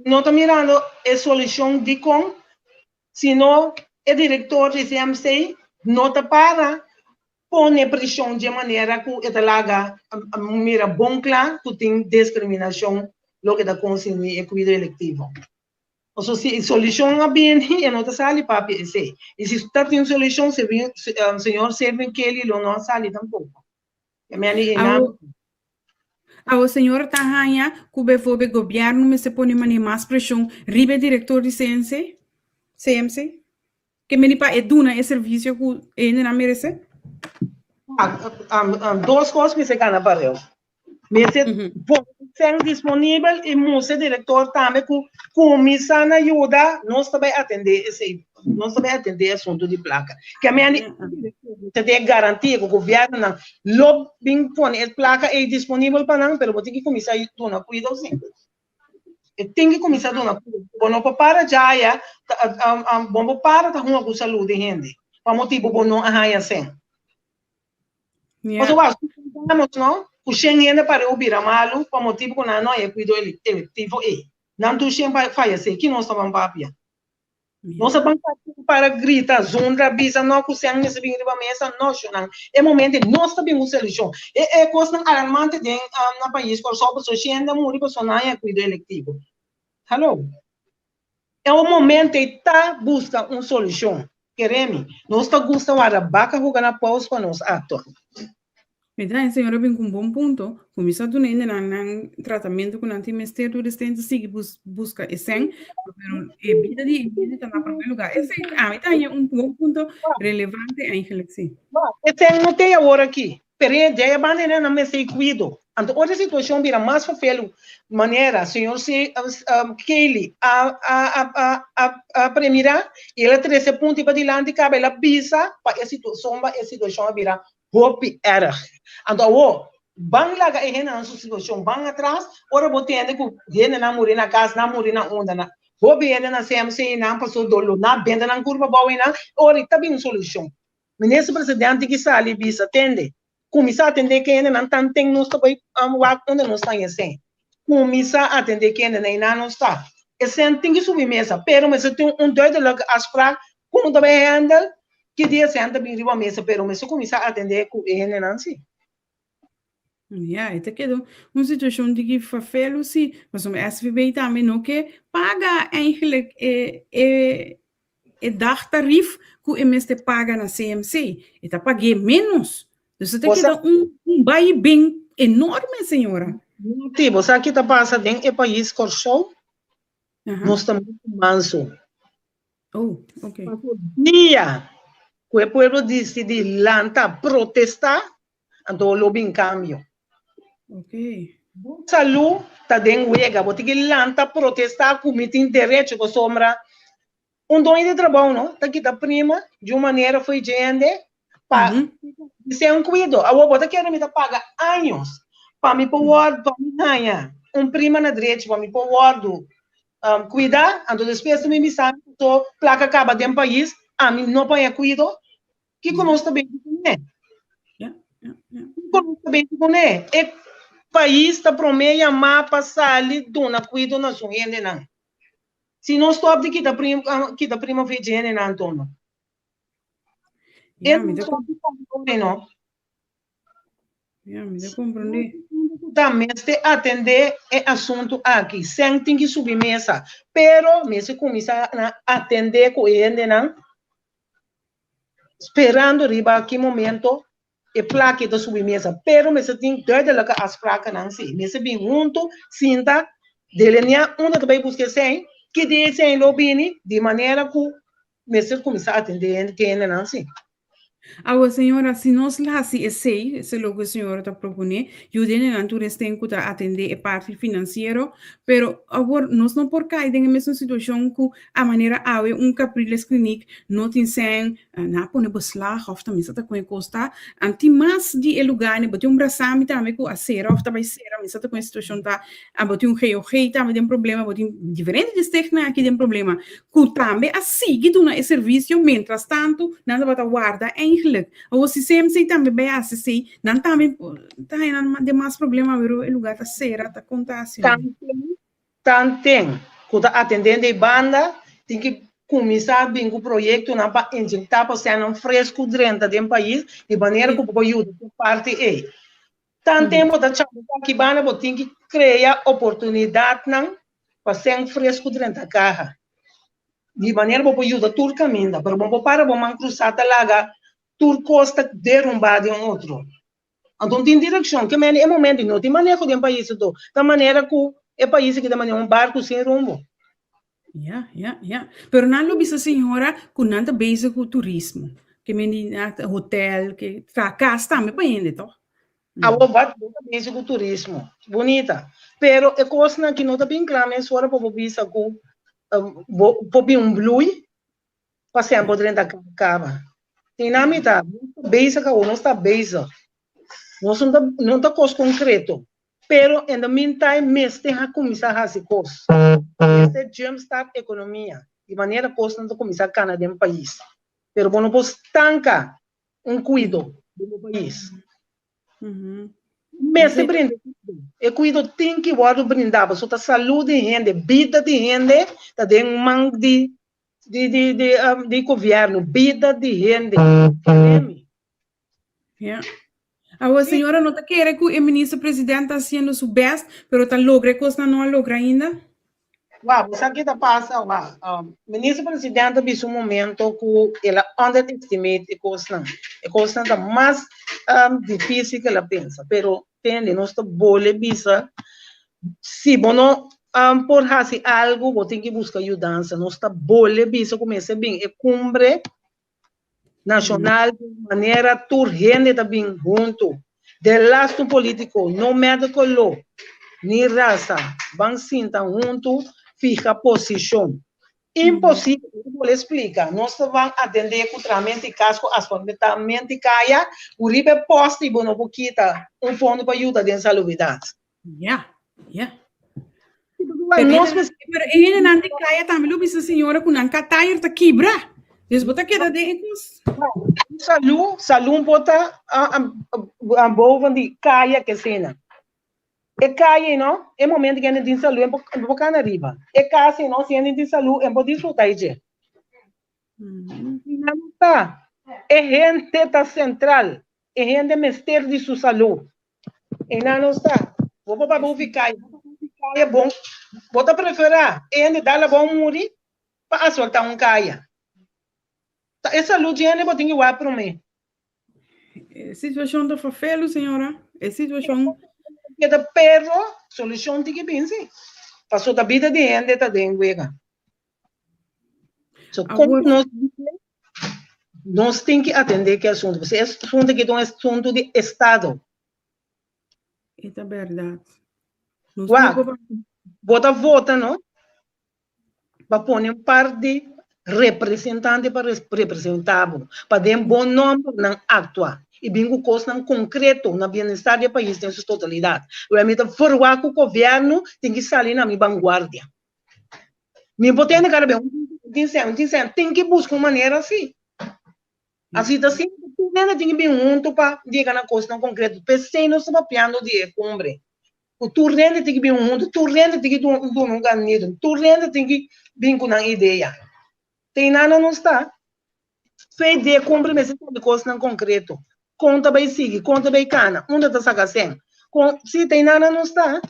[SPEAKER 3] No ta mirando e solushon dikon, sino e direktor di CMC no ta para pone preshon dje manera ku e ta laga mira bon kla ku tin diskriminashon loke ta konserní e kuido elektivo. Pasobra si e solushon a bini e no ta sali papia esei. I si ta tin solushon señor Selvin Kelly lo no a sali tampoko.
[SPEAKER 2] Awo señora ta haña ku bijvoorbeeld gobièrnu mester pone manera mas preshon riba e direktor di CNC, CMC? Ke meni pa e duna e servisio ku e hendenan meresé?
[SPEAKER 3] Dos kos mester gana pareu. Mester pone sèn disponibel i mustra e direktor tambe ku kuminsá na yuda, nos ta bai atendé esei, nos ta bai atendé e asuntu di plaka. Ke meni ta den e garantia ku gobièrnunan lo bin pone e plaka ei disponibel pa nan, pero bo tin ki kuminsá duna kuido si. E tin ki kuminsá duna kuido. Bo no por para djaya, bo no por para ta hunga ku salú di hende pa motibu bo no a haña sèn. Pasobra supongamos no ku shen hende pareu bira malu pa motibu ku nan no haña e kuido elektivo ei. Nan tur shen fayesé, ki nos ta ban papia? Nos a ban para grita, zundra, bisa no ku sèn mester bin riba mesa, no shonnan. E momento ei nos ta bin un solushon. E e kosnan alarmante den na pais Kòrsou pasobra shen hende a muri pasobra nan haña kuido elektivo. Hallo. E un momento ei ta buska un solushon. Kere mi, nos ta gusta warda baka huga na pous pa nos aktua.
[SPEAKER 2] Mi ta e señor a bin ku un bon punto. Kuminsá duna hendenan nan tratamentu ku nan tin mester tur esei ta sigui buska e sèn, pero e bida di e hende ta na promé lugá. Esei ami ta haña un bon punto relevante eigenlijk si.
[SPEAKER 3] E sèn no t'ei awor aki, pero e djei a banda hende nan mester e kuido. Anto ora e situashon bira mas fafelu, manera señor Kelly a premirá i el a trese e punto padilanti kaba el a bisa pa e situashon a bira Hopi erg. Anto awor, ban laga e hendenan su situashon, ban atras, ora bo tende ku hendenan muri na kas, nan muri na unda, na hopi hende na CMC nan pasó doló, nan benta nan kurpa bou einan, ora ta bin un solushon. Minister Presidente ki sali bisa, tende, kuminsá atendé ke hendenan tanten nos ta bai wak unda nos ta haña sèn. Kuminsá atendé ke hendenan einan nos ta. E sèn tin ki subi mesa, pero mester tin un duidelijke afspraak Kon ta bai handle? Ki dia sèn ta bin riba mesa pero mester kuminsá atendé ku e hendenan si.
[SPEAKER 2] Ya, e ta keda un situashon di ki fafelu si, pasobra SVB tambe no ke paga eigenlijk e e e dagtarief ku e mester paga na CMC. E ta pag'é ménos. Dus e ta keda un un bai i bin enorme, señora.
[SPEAKER 3] Sí, bo sa ki ta pasa den e pais Kòrsou? Nos ta muchu mansu.
[SPEAKER 2] Oh, okay.
[SPEAKER 3] Paso dia ku e pueblo disidí lanta protestá, anto lo bin kambio.
[SPEAKER 2] Okay.
[SPEAKER 3] Bo salú ta den wega, bo tin ki lanta protestá ku mi tin derecho pasobra un doño di trabou no ta kita prima di un manera fo'i dje hende pa bis'é un kuido. Awor bo ta kere mi ta paga años pa mi por wòrdu, pa mi haña un prima na drechi pa mi por wòrdu Cuida, anto despues ta mi bisa mi paso placa caba den pais, ami no paña cuido, kico nos ta bezi cune? Kico nos ta bezi cune? E pais ta prome yama pa sali duna cuido na su hendenan. Si no stòp di kita prim, kita prima for e djentenan anto no.
[SPEAKER 2] Ja, mi ta,
[SPEAKER 3] stòp di kome no.
[SPEAKER 2] Ja, mi ta komprondé.
[SPEAKER 3] Ta mester atendé e asuntu aki. Sèn tin ki subi mesa, pero mester kuminsá na atendé ku e hendenan sperando riba ki momento e plaki ta subi mesa. Pero mester tin duidelijke afsprakennan si. Mester bin huntu, sinta, delineá unda ta bai buska e sèn, ki dia e sèn lo bini, di manera ku mester kuminsá atendé e hendenan si.
[SPEAKER 2] Awor, señora, si nos hasi esei, esei loke e señora ta proponé, yuda hendenan tur esten ku ta atendé e parti finansiero, pero awor nos no por kai den e mesun situashon ku a manera awe un Capriles Kliniek no tin sèn, nan a pone beslag òf ta mester ta kon e kos ta, an tin mas di e lugánan, bo tin un Brasami tambe ku a sera òf ta bai sera, mester ta kon e situashon ta, bo tin un GOG tambe den problema, bo tin diferente districtnan aki den problema, ku tambe a sigui duna e servisio mientras tantu nan tabata warda eigenlijk. Awor si CMC tambe bai hasi esei, nan tambe ta haña nan den mas problema awor e lugar ta sera, ta kon ta hasi.
[SPEAKER 3] Tanten, tanten ku ta atendé den banda tin ki kuminsá bin ku proyektonan pa injektá pa sènnan fresku drenta den pais di manera ku bo por yuda ku parti ei. Tanten bo ta chamba aki banda bo tin ki krea oportunidatnan pa sèn fresku drenta kaha. Di manera bo por yuda tur kaminda, pero bo no por para bo man krusá ta laga tur kos ta derumbá den otro. Anto tin direkshon, ke mende e momento no tin maneho den pais anto, ta manera ku e pais aki ta manera un barku sin rumbo.
[SPEAKER 2] Ja, ja, ja. Pero nan lo bisa señora ku nan ta bezig ku turismo. Ke men di hotel, ke tra kas tambe pa hende toch?
[SPEAKER 3] Awor wat bo ta bezig ku turismo. Bunita. Pero e kosnan aki no ta bin kla mesora pa bo bisa ku bo por bin un bloei pa semper drenta kaba. Tin nan mita, nos ta bezig awor, nos ta bezig. Nos no ta, no ta kos konkreto. Pero in the meantime mester a kuminsá hasi kos. Mester jumpstart ekonomia di manera kosnan ta kuminsá kana den pais. Pero bo no por stanka un kuido den bo pais. Mester brinda e kuido. E kuido tin ki wòrdu brindá pasobra ta salú di hende, bida di hende ta den man di di di di di gobièrnu, bida di hende. Keremi.
[SPEAKER 2] Ja. Awor, señora no ta kere ku e minister president ta haciendo su best, pero ta logra e kosnan no a logra ainda?
[SPEAKER 3] Wak, bo sa ke ta pasa? Wak, minister president a bisa un momento ku el a underestimate e kosnan. E kosnan ta mas difisil ke el a pensa. Pero tende, nos ta bole bisa, si bo no por hasi algu, bo tin ki buska yudansa. Nos ta bole bisa ku mester bin e kumbre Nashonal di manera tur hende ta bin huntu. Delastu politiko, no mèt koló ni rasa, ban sinta huntu fiha posishon. Imposibel, mi ta bolbe splika, nos ta ban atendé ku trahamento di kas ku asfaltamento di kaya, ku riba e pòst bo no por kita un fondo pa yuda den salubridat.
[SPEAKER 2] Ja, ja. Pero e hendenan di kaya tambe lo bisa señora ku nan katayer ta kibra. Dus bo ta keda den e kos.
[SPEAKER 3] Salú, salú por ta boven di kaya ke esena. E kaya no, e momento ku hende tin salú e por kana riba. E kas no, si hende tin salú e por disfruta dje. Nan ta, e hende ta sentral, e hende mester di su salú. Einan nos ta. Bo por papia hopi kaya, bo papia hopi kaya bon. Bo ta preferá e hende dal abou muri pa asfaltá un kaya. Ta e salú dje hende bo tin ki wak promé.
[SPEAKER 2] E situashon ta ferfelu, señora. E situashon.
[SPEAKER 3] Keda pero solushon tin ki bin si. Pasobra ta bida di hende ta den wega. So, kon nos nos tin ki atendé ki asuntu. Pasobra e asuntu aki ta un asuntu di estado.
[SPEAKER 2] E ta bèrdat.
[SPEAKER 3] Nos Wak, bo ta vota, no? Pa pone un par di representante pa representá bo, pa den bo nòmber nan aktua i bin ku kosnan konkreto na bienestar di e pais den su totalidat. Wèl, mi ta ferwagt ku gobièrnu tin ki sali na mi banguardia. Mi por tende kada bes, un tin sèn, un tin sèn, tin ki buska un manera si. Asi ta simpel, tur hende tin ki bin huntu pa yega na kosnan konkreto. P'esei nos ta papiando di e kumbre, ku tur hende tin ki bin huntu, tur hende tin ki duna un granito, tur hende tin ki. bin ku nan idea. Te einan nos ta. Fe di e kumbre mester ta di kosnan konkreto. Kon ta bai sigui, kon ta bai kana, unda ta saka sèn. Kon, si, te einan nos ta.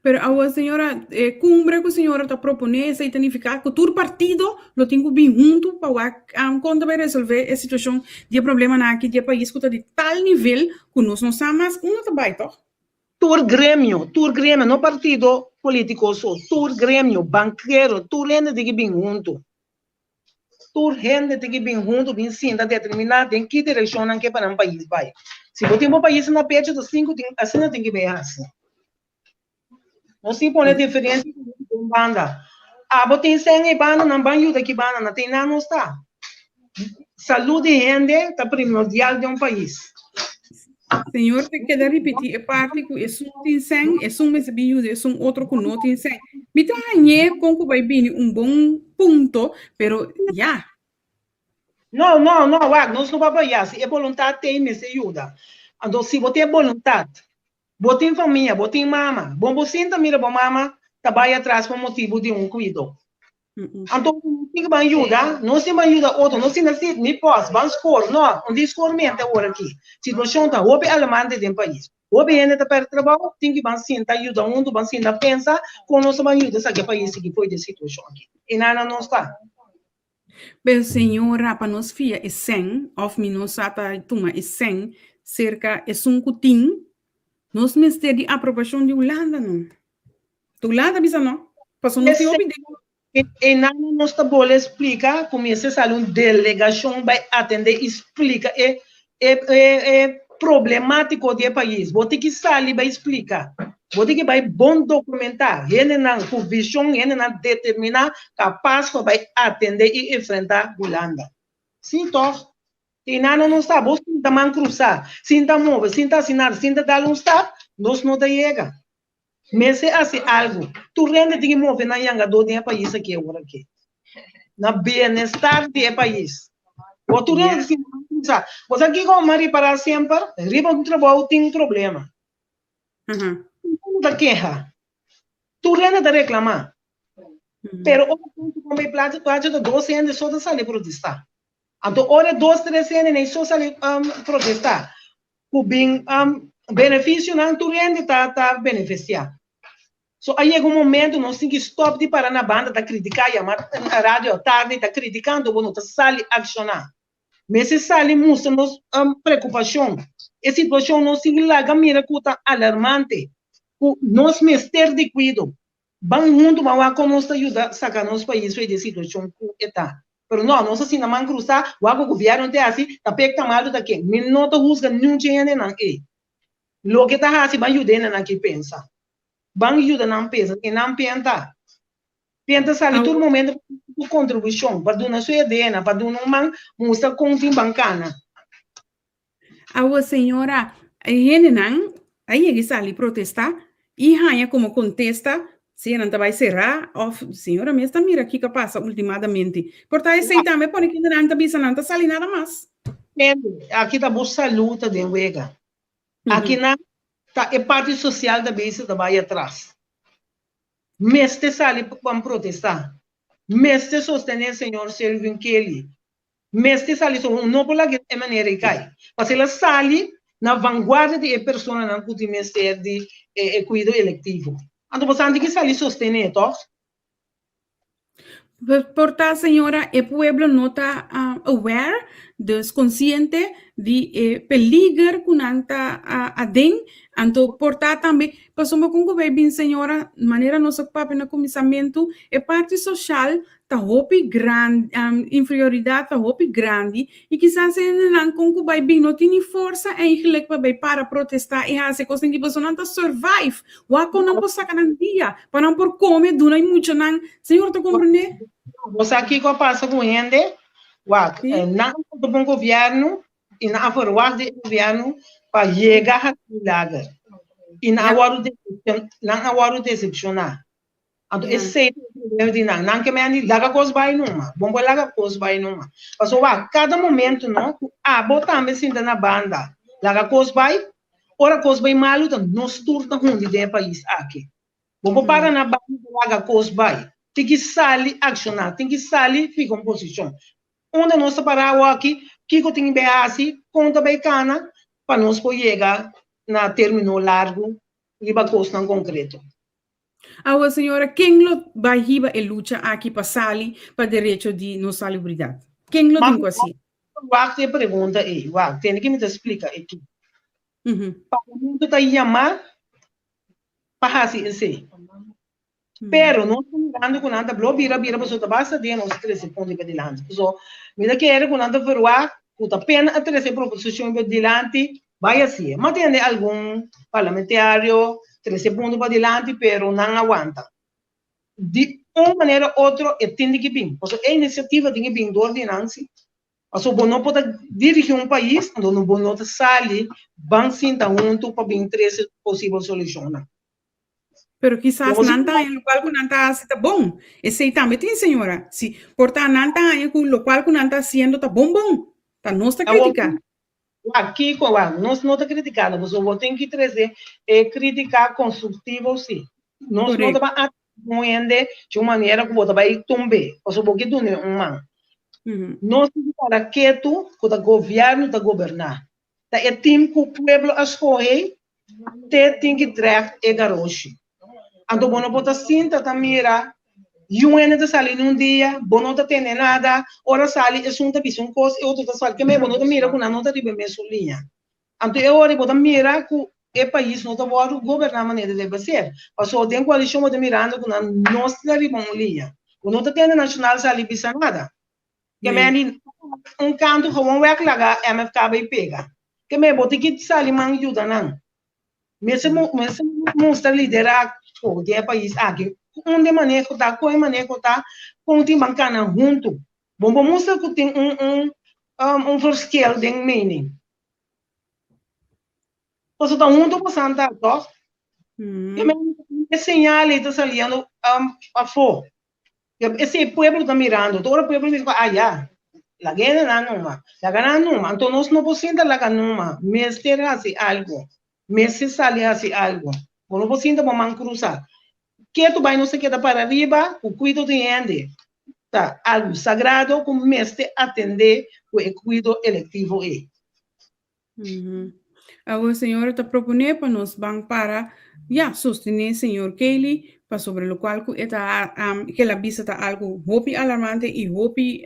[SPEAKER 2] Pero awor, señora, e kumbre ku señora ta proponé, esei ta nifiká ku tur partido lo tin ku bin huntu pa wak kon ta bai resolvé e situashon di e problemanan aki di e pais ku ta di tal nivel ku nos no sa mas unda ta bai, tòg?
[SPEAKER 3] Tur gremio, tur gremio, no partido polítiko so, tur gremio, bankero, tur hende tin ki bin huntu. Tur hende tin ki bin huntu, bin sinta, determiná den ki direkshon nan ke pa nan pais bai. Si bo tin bo pais na pecho ta sinku tin, asina tin ki bai hasi. Nos tin pone diferensia di un banda. Abo tin sèn ei banda, nan ban yuda ki banda, nan tin nan nos ta. Salud di hende ta primordial den un pais.
[SPEAKER 2] Señor te keda ripití e parti ku esun tin sèn, esun mester bin yuda esun otro ku no tin sèn. Mi ta hañ'é kon ku bai bini un bon punto, pero ya.
[SPEAKER 3] No, no, no, wak, nos no por apoyá. Si e boluntat t'ei, mester yuda. Anto, si bo tin e boluntat, bo tin famia, bo tin mama, bon bo sinta mira bo mama ta bai atras pa motibu di un kuido. Anto nos tin ku ban yuda, nos tin ban yuda otro, nos tin si mi pòs, ban skor, no, no tin skor mente awor aki. Situashon ta hopi alarmante den pais. Hopi hende ta pèrdè trabou, tin ki ban sinta yuda huntu, ban sinta pensa kon nos ta ban yuda esaki e pais aki fo'i di e situashon aki. I nana nos ta.
[SPEAKER 2] Pero señora, pa nos fia e sèn, òf mi no sa ta tuma e sèn serka esun ku tin, nos mester di aprobashon di Hulanda no. Ta Hulanda bisa no, pasobra nos tin hopi debe.
[SPEAKER 3] Einan nos ta bole splika ku mester sali un delegashon bai atendé i splika e e problemátiko di e pais. Bo tin ki sali bai splika. Bo tin ki bai bon dokumentá. Hendenan ku vishon, hendenan determiná, kapas pa bai atendé i enfrentá Hulanda. Sí tòg? Einan nos ta. Bo sinta man krusá, sinta move, sinta hasi nada, sinta dal un stap, nos no ta yega. Mester hasi algu. Tur hende tin ki move nan yangadó den e pais aki awor aki. Na bienestar di e pais. Bo tur hende tin ki sa. Bo sa kiko mi a ripará semper? Riba un trabou tin un problema. Tur hende ta keha. Tur hende ta reklamá. Pero ora ku come plachi plachi ta dos hende so ta sali protestá. Anto ora e dos tres hende nei so sali protestá ku bin benefisionan tur hende ta ta benefisiá. So a yega un momento nos tin ki stòp di para na banda ta kritiká, yama radio atardi ta kritiká anto bo no ta sali akshoná. Mester sali mustra nos preokupashon. E situashon nos tin ki laga mira ku ta alarmante, ku nos mester di kuido. Ban huntu ban wak kon nos ta yuda saka nos pais for di e situashon ku e ta. Pero no, nos a sinta man krusá, wak ku gobièrnu te hasi, ta pek ta malu ta ken. Mi no ta husga niun dje hendenan ei. Loke ta hasi ban yuda hendenan ki pensa. Ban yuda nan pensa, e nan penta. Penta sali tur momento pa duna su kontribushon, pa duna su ideanan, pa duna un man mustra kon tin ban kana.
[SPEAKER 2] Awor, señora, e hendenan a yega i sali protestá i haña komo kontesta si nan ta bai será òf señora mes ta mira kiko a pasa ultimadamente. Por ta esei tambe pone ku nan ta bisa nan ta sali nada mas.
[SPEAKER 3] Hende, aki ta bo salú ta den wega. Aki nan ta e parti sosial ta bisa ta bai atras. Mester sali pa protestá. Mester sostené señor Selvin Kelly. Mester sali so un no por laga e manera ei kai. Pasobra el a sali na vanguardia di e personanan ku tin mester di e kuido elektivo. Anto boso anti ki sali sostené, tòg?
[SPEAKER 2] Por ta, señora, e pueblo no ta aware, dus konsiente di e peliger ku nan ta aden. Anto por ta tambe, pasobra kon ku bay bin, señora, manera nos a papia na kuminsamentu, e parti soshal ta hopi grandi, inferioridat ta hopi grandi i kisas e hendenan kon ku bai bin no tin ni forsa eigenlijk pa bai para protestá i hasi kosnan ki pasobra nan ta survive. Wak kon nan por saka nan dia pa nan por kome duna e muchanan. Señor ta komprendé?
[SPEAKER 3] Bo sa kiko a pasa ku hende? Wak, nan a vota pa un gobièrnu i nan a verwagt di e gobièrnu pa yega hasi milager i nan a wòrdu nan a wòrdu desepshoná. Anto esei ta e problema di nan. Nan ke men di laga kos bai numa. Bon por laga kos bai numa. Pasobra wak, kada momento no, ku abo tambe sinta na banda, laga kos bai, ora kos bai malu ta nos tur ta hundi den e pais aki. Bo por para na banda pa laga kos bai. Tin ki sali akshoná, tin ki sali fiha un posishon. Unda nos ta pará awòki, kiko tin bai hasi, kon ta bai kana pa nos por yega na término largu riba kosnan konkreto.
[SPEAKER 2] Awor, señora, ken lo bai hiba e lucha aki pa sali pa derecho di nos salubridat? Ken lo tin ku hasié?
[SPEAKER 3] Wak e pregunta ei, wak, tende ke mi ta splika aki. Parlamento ta yamá pa hasi esei. Pero nos ta mirando ku nan ta blo bira bira pasobra ta basta dia nos trese punto pa dilanti. Pasobra mi ta kere ku nan ta verwagt ku ta pena a trese e proposishon pa dilanti, bai hasié. Mi a tende algun parlamentario trese punto pa dilanti pero nan a wanta. Di un manera otro e tin di ki bin, pasobra e inisiativa tin ki bin dor di nan si. Pasobra bo no por ta dirigí un pais anto bo no ta sali ban sinta huntu pa bin trese posibel solushonnan.
[SPEAKER 2] Pero kisas nan ta haña lokual ku nan ta hasi ta bon. Esei tambe tin, señora. Si por ta nan ta haña ku lokual ku nan ta hasiendo ta bon bon. Ta nos ta kritiká.
[SPEAKER 3] Wak, kiko wak? Nos no ta kritiká no, pasobra bo tin ki trese e kritika konstruktivo si. Nos no ta bai ataká un hende di un manera ku bo ta bai tumb'é, pasobra bo ke dun'é un man. Nos tin ki para ketu ku ta gobièrnu ta goberná. Ta e tim ku pueblo a skohe te tin ki trèk e garoshi. Anto bo no por ta sinta ta mira yu hende ta sali nun dia, bo no ta tende nada, ora sali esun ta bisa un kos, e otro ta sali, keme bo no ta mira ku nan no ta riba e mesun liña. Anto e ora bo ta mira ku e pais no ta wòrdu goberná manera debe ser. Pasobra den koalishon bo ta mirando ku nan no sta riba un liña. Bo no ta tende Nashonal sali bisa nada. Ke men di un kantu gewoon wèk laga MFK bai pega. Ke men bo tin ki sali man yuda nan. Mester mester mustra liderazgo den e pais aki. Unda e maneho ta, kon e maneho ta, kon tin ban kana huntu. Bo por mustra ku tin un un un verschil den mening. Pasobra ta huntu bosan ta, tòg? Ke men e señal ei ta saliendo afó. Esei pueblo ta mirando. Tur ora pueblo bisa ku ah ya, laga hende nan numa, laga nan numa. Anto nos no por sinta laga numa. Mester hasi algu. Mester sali hasi algu. Bo no por sinta bo man krusa. Ketu bai nos ta keda para riba ku kuido di hende ta algu sagrado ku mester atende ku e kuido elektivo ei.
[SPEAKER 2] Awor Señor ta proponé pa nos ban para, ya, sostené Señor Cayley pasobra locual cu e ta, ke el a bisa ta algo hopi alarmante y hopi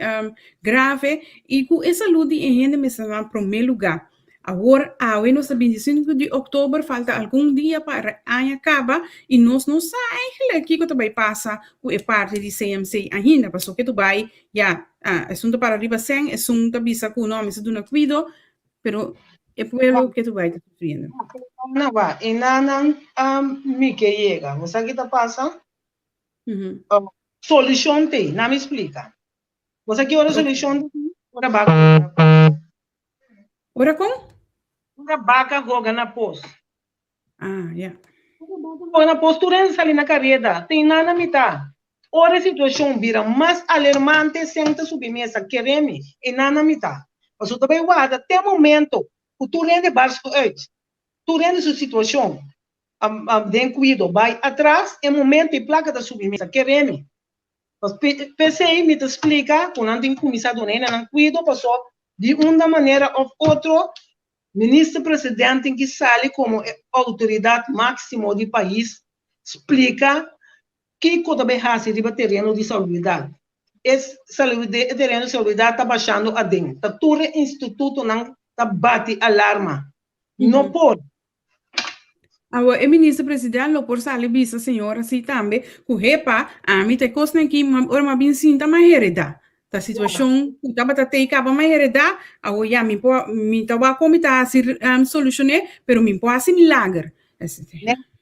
[SPEAKER 2] grave y cu e salud di e hende mester ta na prome lugar. Awor, awe nos ta 25 di october, falta algun dia pa e aña caba y nos no sa eigenlijk kico ta bay pasa cu e parti di CMC ainda, pasobra ke tu bay, ya, esun ta para riba cen, esun ta bisa cu no, mester duna cuido, Pero e pueblo ke tu bai ta sufriendo.
[SPEAKER 3] Na wa, e nanan mi ke yega. Bo sa ki ta pasa? Solushon t'ei, na mi splika. Bo sa ki ora solushon ta bin? Ora baka goga na pos.
[SPEAKER 2] Ora kon?
[SPEAKER 3] Ora baka goga na pos.
[SPEAKER 2] Ah, ya.
[SPEAKER 3] Ora na pos tur hende sali na kareda, tin nan na mitá. Ora e situashon bira mas alermante, sen ta subi mesa, kere mi, e nan na mitá. Pasobra ta bai warda te momento ku tur hende barsku uit, tur hende su situashon den kuido bai atras, e momento e plaka ta subi mesa, kere mi. P'esei mi ta splika ku nan tin kuminsá duna hende nan kuido, pasobra di un manera òf otro Minister President tin ki sali komo e outoridat máksimo di pais splika kiko ta bay hasi riba tereno di salubridat. E e tereno di salubridat ta bashando aden. Ta tur e institutonan ta bati alarma. No por.
[SPEAKER 2] Awor e Minister President lo por sali bisa señora si tambe ku hepa ami ta e kosnan aki ora mi a bin sinta mi a hereda. Ta situashon ku tabata tei kaba mi a hereda awor ya mi por mi ta wak kon mi ta hasi solushoné pero mi por hasi milager.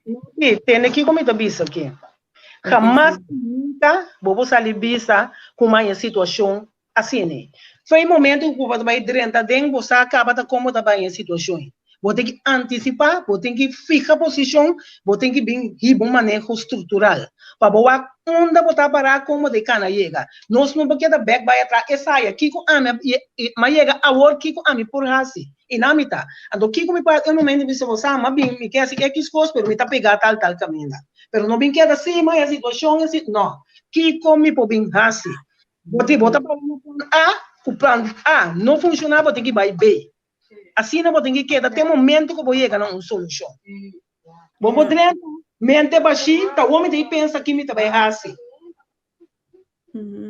[SPEAKER 3] Noti, tende kiko mi ta bisa aki. Hamas i nunka bo por sali bisa ku mi a haña situashon Asina. Fo'i momento ku bo ta bai drenta aden, bo sa kaba ta kon bo ta bai e situashon ei. Bo tin ki antisipá, bo tin ki fiha posishon, bo tin ki bin hiba un maneho struktural pa bo wak unda bo ta pará, kon bo ta kana yega. Nos no por keda bèk bai atras, esaya, kiko ami a, m'a yega awor, kiko ami por hasi? I nan mi ta. Anto kiko mi por hasi? E momento mi bisa bo sa, m'a bin, mi ke hasi ekis kos, pero mi ta pegá tal tal kaminda. Pero no bin keda así, ma e situashon e si, no. Kiko mi por bin hasi? Bo tin, bo ta bai na plan A, ku plan A no funshoná, bo tin ki bai B. Asina bo tin ki keda te momento ku bo yega na un solushon. Bo por drenta mente bashí, ta awor mi tin ki pensa ki mi ta bai hasi.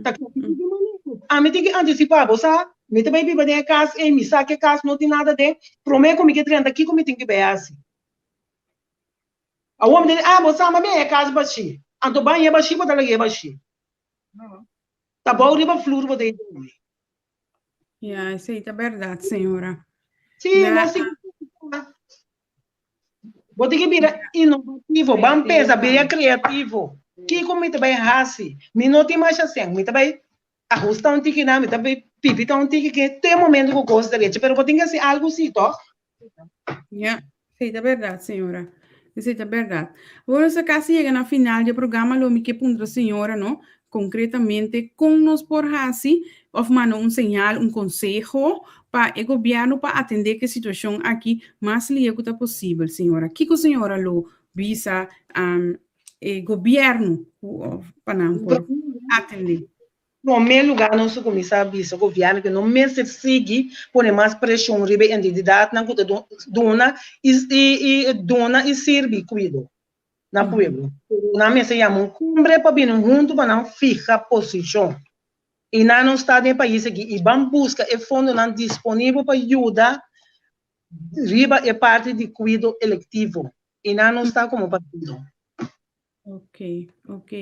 [SPEAKER 3] Ta ki ki maneho? Ami tin ki antisipá, bo sa, mi ta bai biba den e kas ei, mi sa ku e kas no tin nada aden, promé ku mi ke drenta kiko mi tin ki bai hasi? Awor mi ta di, ah, bo sa, mi a bin e kas bashí. Anto bañ'é bashí, bo ta lag'é bashí. Ta bou riba flur bo ta i drumi.
[SPEAKER 2] Ya, esei ta bèrdat, señora.
[SPEAKER 3] Sí, nos tin ki pensa. Bo tin ki bira inovativo, ban pensa, bira kreativo. Kiko mi ta bai hasi? Mi no tin masha sèn, mi ta bai ahusta un tiki nan, mi ta bai pipita un tiki ke te momento ku kos derecho, pero bo tin ki hasi algu si, tòg?
[SPEAKER 2] Ya, esei ta bèrdat, señora. Esei ta bèrdat. Awor nos a kasi yega na final di e programa, lo mi ke puntra señora, no, konkretamente kon nos por hasi òf manda un señal, un konseho pa e gobièrnu pa atendé ku e situashon aki mas lia ku ta posibel, señora. Kiko señora lo bisa e gobièrnu pa nan por atendé?
[SPEAKER 3] Promé lugá nos a kuminsá bisa gobièrnu ku no mester sigui pone mas preshon riba e entidatnan ku ta duna i duna i sirbi kuido na pueblo. Pero nan mester yama un kumbre pa bini huntu pa nan fiha posishon. I nan no sta den e pais aki i ban buska e fondonan disponibel pa yuda riba e parti di kuido elektivo. I nan no sta komo partido.
[SPEAKER 2] Ok, ok.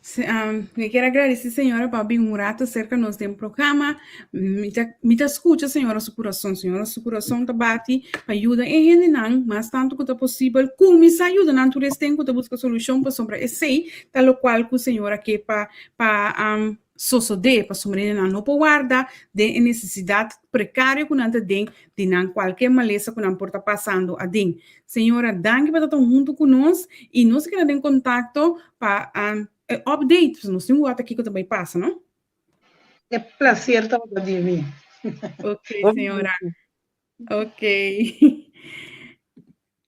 [SPEAKER 2] Se, um, mi kier agradeci señora pa bin un rato cerca nos den programa. Mi ta, mi ta escucha señora su corazón. Señora su corazón ta bati pa ayuda e hendenan mas tanto ku ta posibel. Kuminsá ayuda nan tur esten ku ta busca solucion pasobra esei ta locual ku señora ke pa pa um, sosodé pasobra hendenan no por warda den e nesesidat prekario ku nan ta den di nan kualke malesa ku nan por ta pasando aden. Señora, danki pa ta ta huntu ku nos i nos a keda den kontakto pa e update, pasobra nos tin wak kiko ta bai pasa, no?
[SPEAKER 3] E placer tabata di mi.
[SPEAKER 2] Ok, señora. Ok.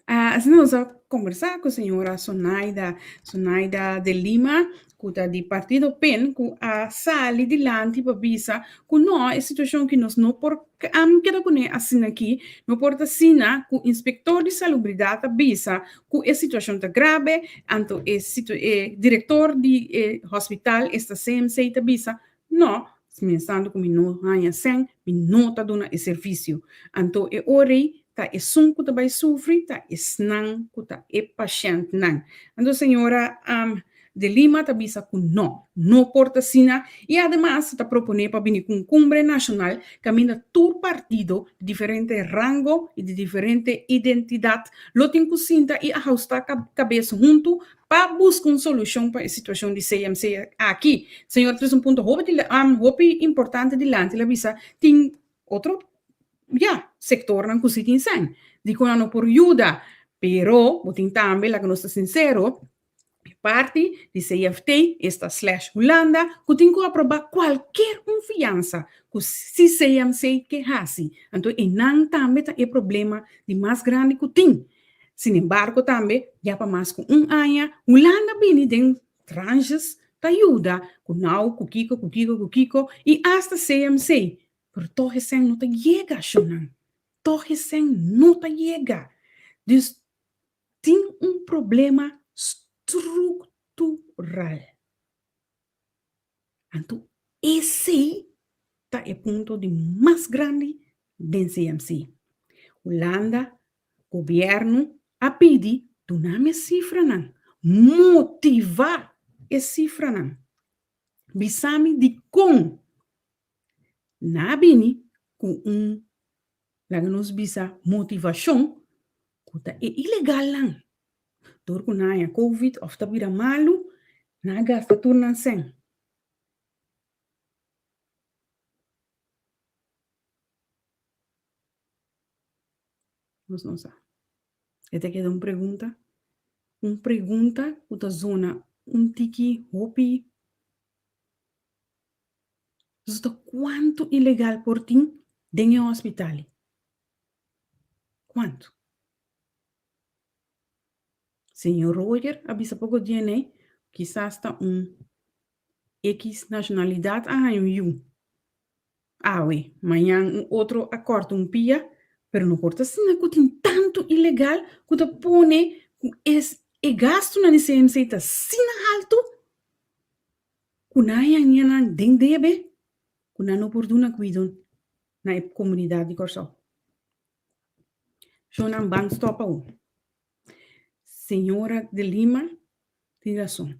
[SPEAKER 2] Asina nos a kombersá ku señora Sonaida, Sonaida de Lima, ku ta di partido pen, ku a sali dilanti pa bisa ku no, e situashon ki nos no por keda kuné asina aki, no por ta asina ku inspektor di salubridat a bisa ku e situashon ta grabe, anto e e direktor di e hospital, esta CMC ta bisa no, Miensando ku mi no haña sèn, mi no ta duna e servisio. Anto e ora ei ta esun ku ta bai sufri ta esnan ku ta e pashèntnan. Anto señora De Lima ta bisa ku no, no por ta asina i ademas ta proponé pa bini ku un kumbre nashonal kaminda tur partido di diferente rango i di diferente identidat lo tin ku sinta i ahustá kabes huntu Pa buska un solushon pa e situashon di CMC aki. Señor trese un punto hopi hopi importante dilanti, el a bisa tin otro ya sektornan ku si tin sèn, dikon nan no por yuda, pero bo tin tambe laga nos ta sinsero, e parti di CFT, esta slash Hulanda, ku tin ku aprobá kualker un fiansa ku si CMC ke hasi. Anto einan tambe ta e problema di mas grandi ku tin. Sinembargo tambe ya pa mas ku un aña Hulanda bini den tranches ta yuda ku nau, ku kiko, ku kiko, ku kiko i asta CMC. Pero tog esei no ta yega shonnan. Tog esei no ta yega. Dus tin un problema struktural. Anto esei ta e punto di mas grandi den CMC. Hulanda, gobièrnu a pidi duna mi e sifranan, motivá e sifranan, bisa mi dikon nan a bini ku un, laga nos bisa, motivashon ku ta e ilegalnan. Dor ku nan haña covid òf ta bira malu, nan a gasta tur nan sèn. Nos no sa. E ta keda un pregunta, un pregunta ku ta zona un tiki hopi. Pasobra kuantu ilegal por tin den e hospital? Kuantu? Señor Royer a bisa poko dia nei, kisas ta un X nashonalidat a haña un yu. Awe, mañan un otro a kòrta un pia, pero no por ta asina ku tin tantu ilegal ku ta pone ku es e gastunan di CMC ta asina haltu ku nan a haña nan den debe ku nan no por duna kuido na e komunidat di Kòrsou. Shownan ban stòp awo. Señora de Lima tin rason.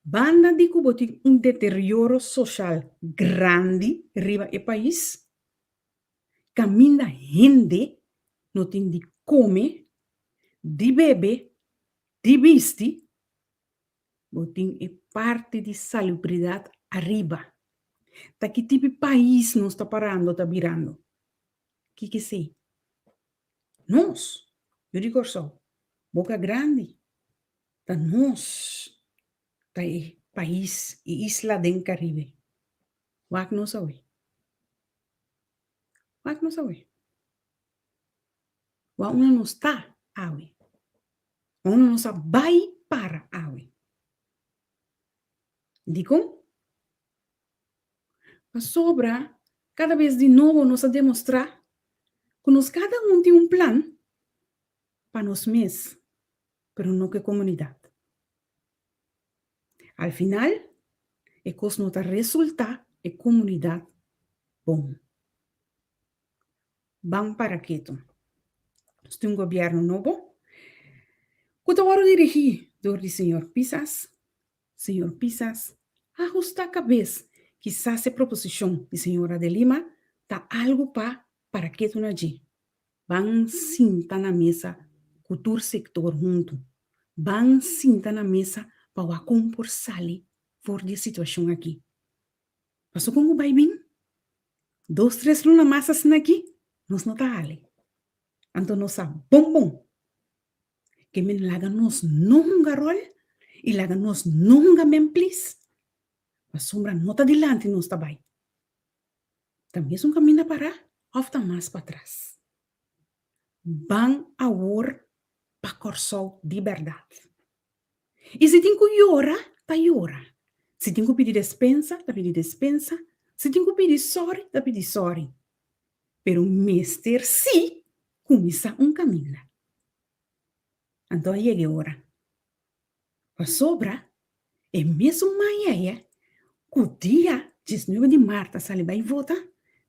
[SPEAKER 2] Banda di ku bo tin un deterioro soshal grandi riba e pais, kaminda hende no tin di kome, di bebe, di bisti, bo tin e parti di salubridat ariba. Ta ki tipi pais nos ta parando ta birando? Kiko esei? Nos, yu di Kòrsou, boka grandi, ta nos ta e pais, e isla den Karibe. Wak nos awe. Wak nos awe. Wak unda nos ta awe. Wak unda nos a bai para awe. Dikon? Pasobra kada bes di nobo nos a demostrá ku nos kada un tin un plan pa nos mes, pero no ku e komunidat. Al final, e kos no ta resultá e komunidat bon. Ban para ketu. Nos tin un gobièrnu nobo ku ta wòrdu dirigí dor di señor Pisas. Señor Pisas, ahustá kabes, kisas e proposishon di señora De Lima ta algu pa para ketu na dje. Ban sinta na mesa ku tur sektor huntu. Ban sinta na mesa pa wak kon por sali for di e situashon aki. Paso kon ku bai bin? Dos tres luna mas asina aki, nos no ta hali. Anto nos sa bon bon ke men laga nos no hunga ròl i laga nos no hunga men plis, pasobra no ta dilanti nos ta bai. Ta mesun kaminda pará òf ta mas patras? Ban awor pa Kòrsou di bèrdat. I si tin ku yora, ta yora. Si tin ku pidi despensa, ta pidi despensa. Si tin ku pidi sòri, ta pidi sòri. Pero mester sí kuminsá un kaminda. Anto a yega e ora. Pasobra e mesun mañaya ku dia diesnuebe di mart a sali bai vota,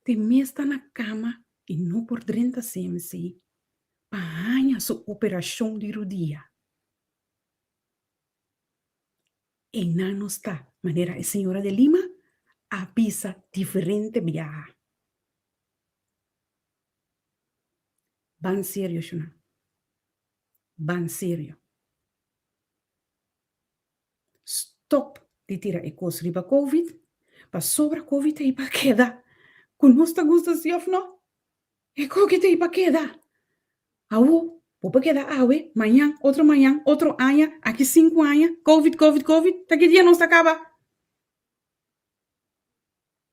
[SPEAKER 2] te mes ta na kama i no por drenta CMC pa haña su operashon di rudia. Einan nos ta, manera e señora de Lima a bisa diferente biaha. Ban serio, shunan. Ban serio. Stop di tira e kos riba Covid, pasobra Covid ta ei pa keda. Ku nos ta gusta si òf no, e koki ta ei pa keda. Awo, bo por keda awe, mañan, otro mañan, otro aña, aki sinku aña, Covid, Covid, Covid, ta ki dia nos ta kaba?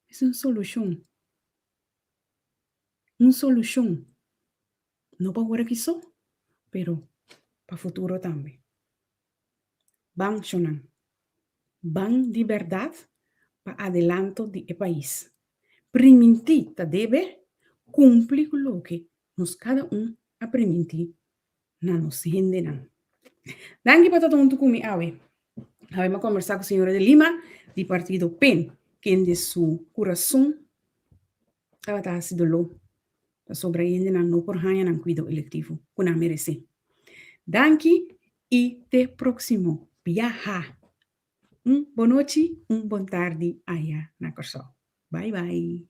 [SPEAKER 2] Es un solushon. Un solushon. No pa awor aki so, pero pa futuro tambe. Ban shonnan. Ban di bèrdat pa adelanto di e pais. Primintí ta debe kumpli ku loke nos kada un a primintí na nos hendenan. Danki pa ta huntu ku mi awe. Awe mi a kombersá ku señora de Lima di partido pen, kende su kurason tabata hasi doló pasobra e hendenan no por haña nan kuido elektivo ku nan meresé. Danki i te próksimo biaha. Un bon nochi, un bon tardi aya na Kòrsou. Bai bai.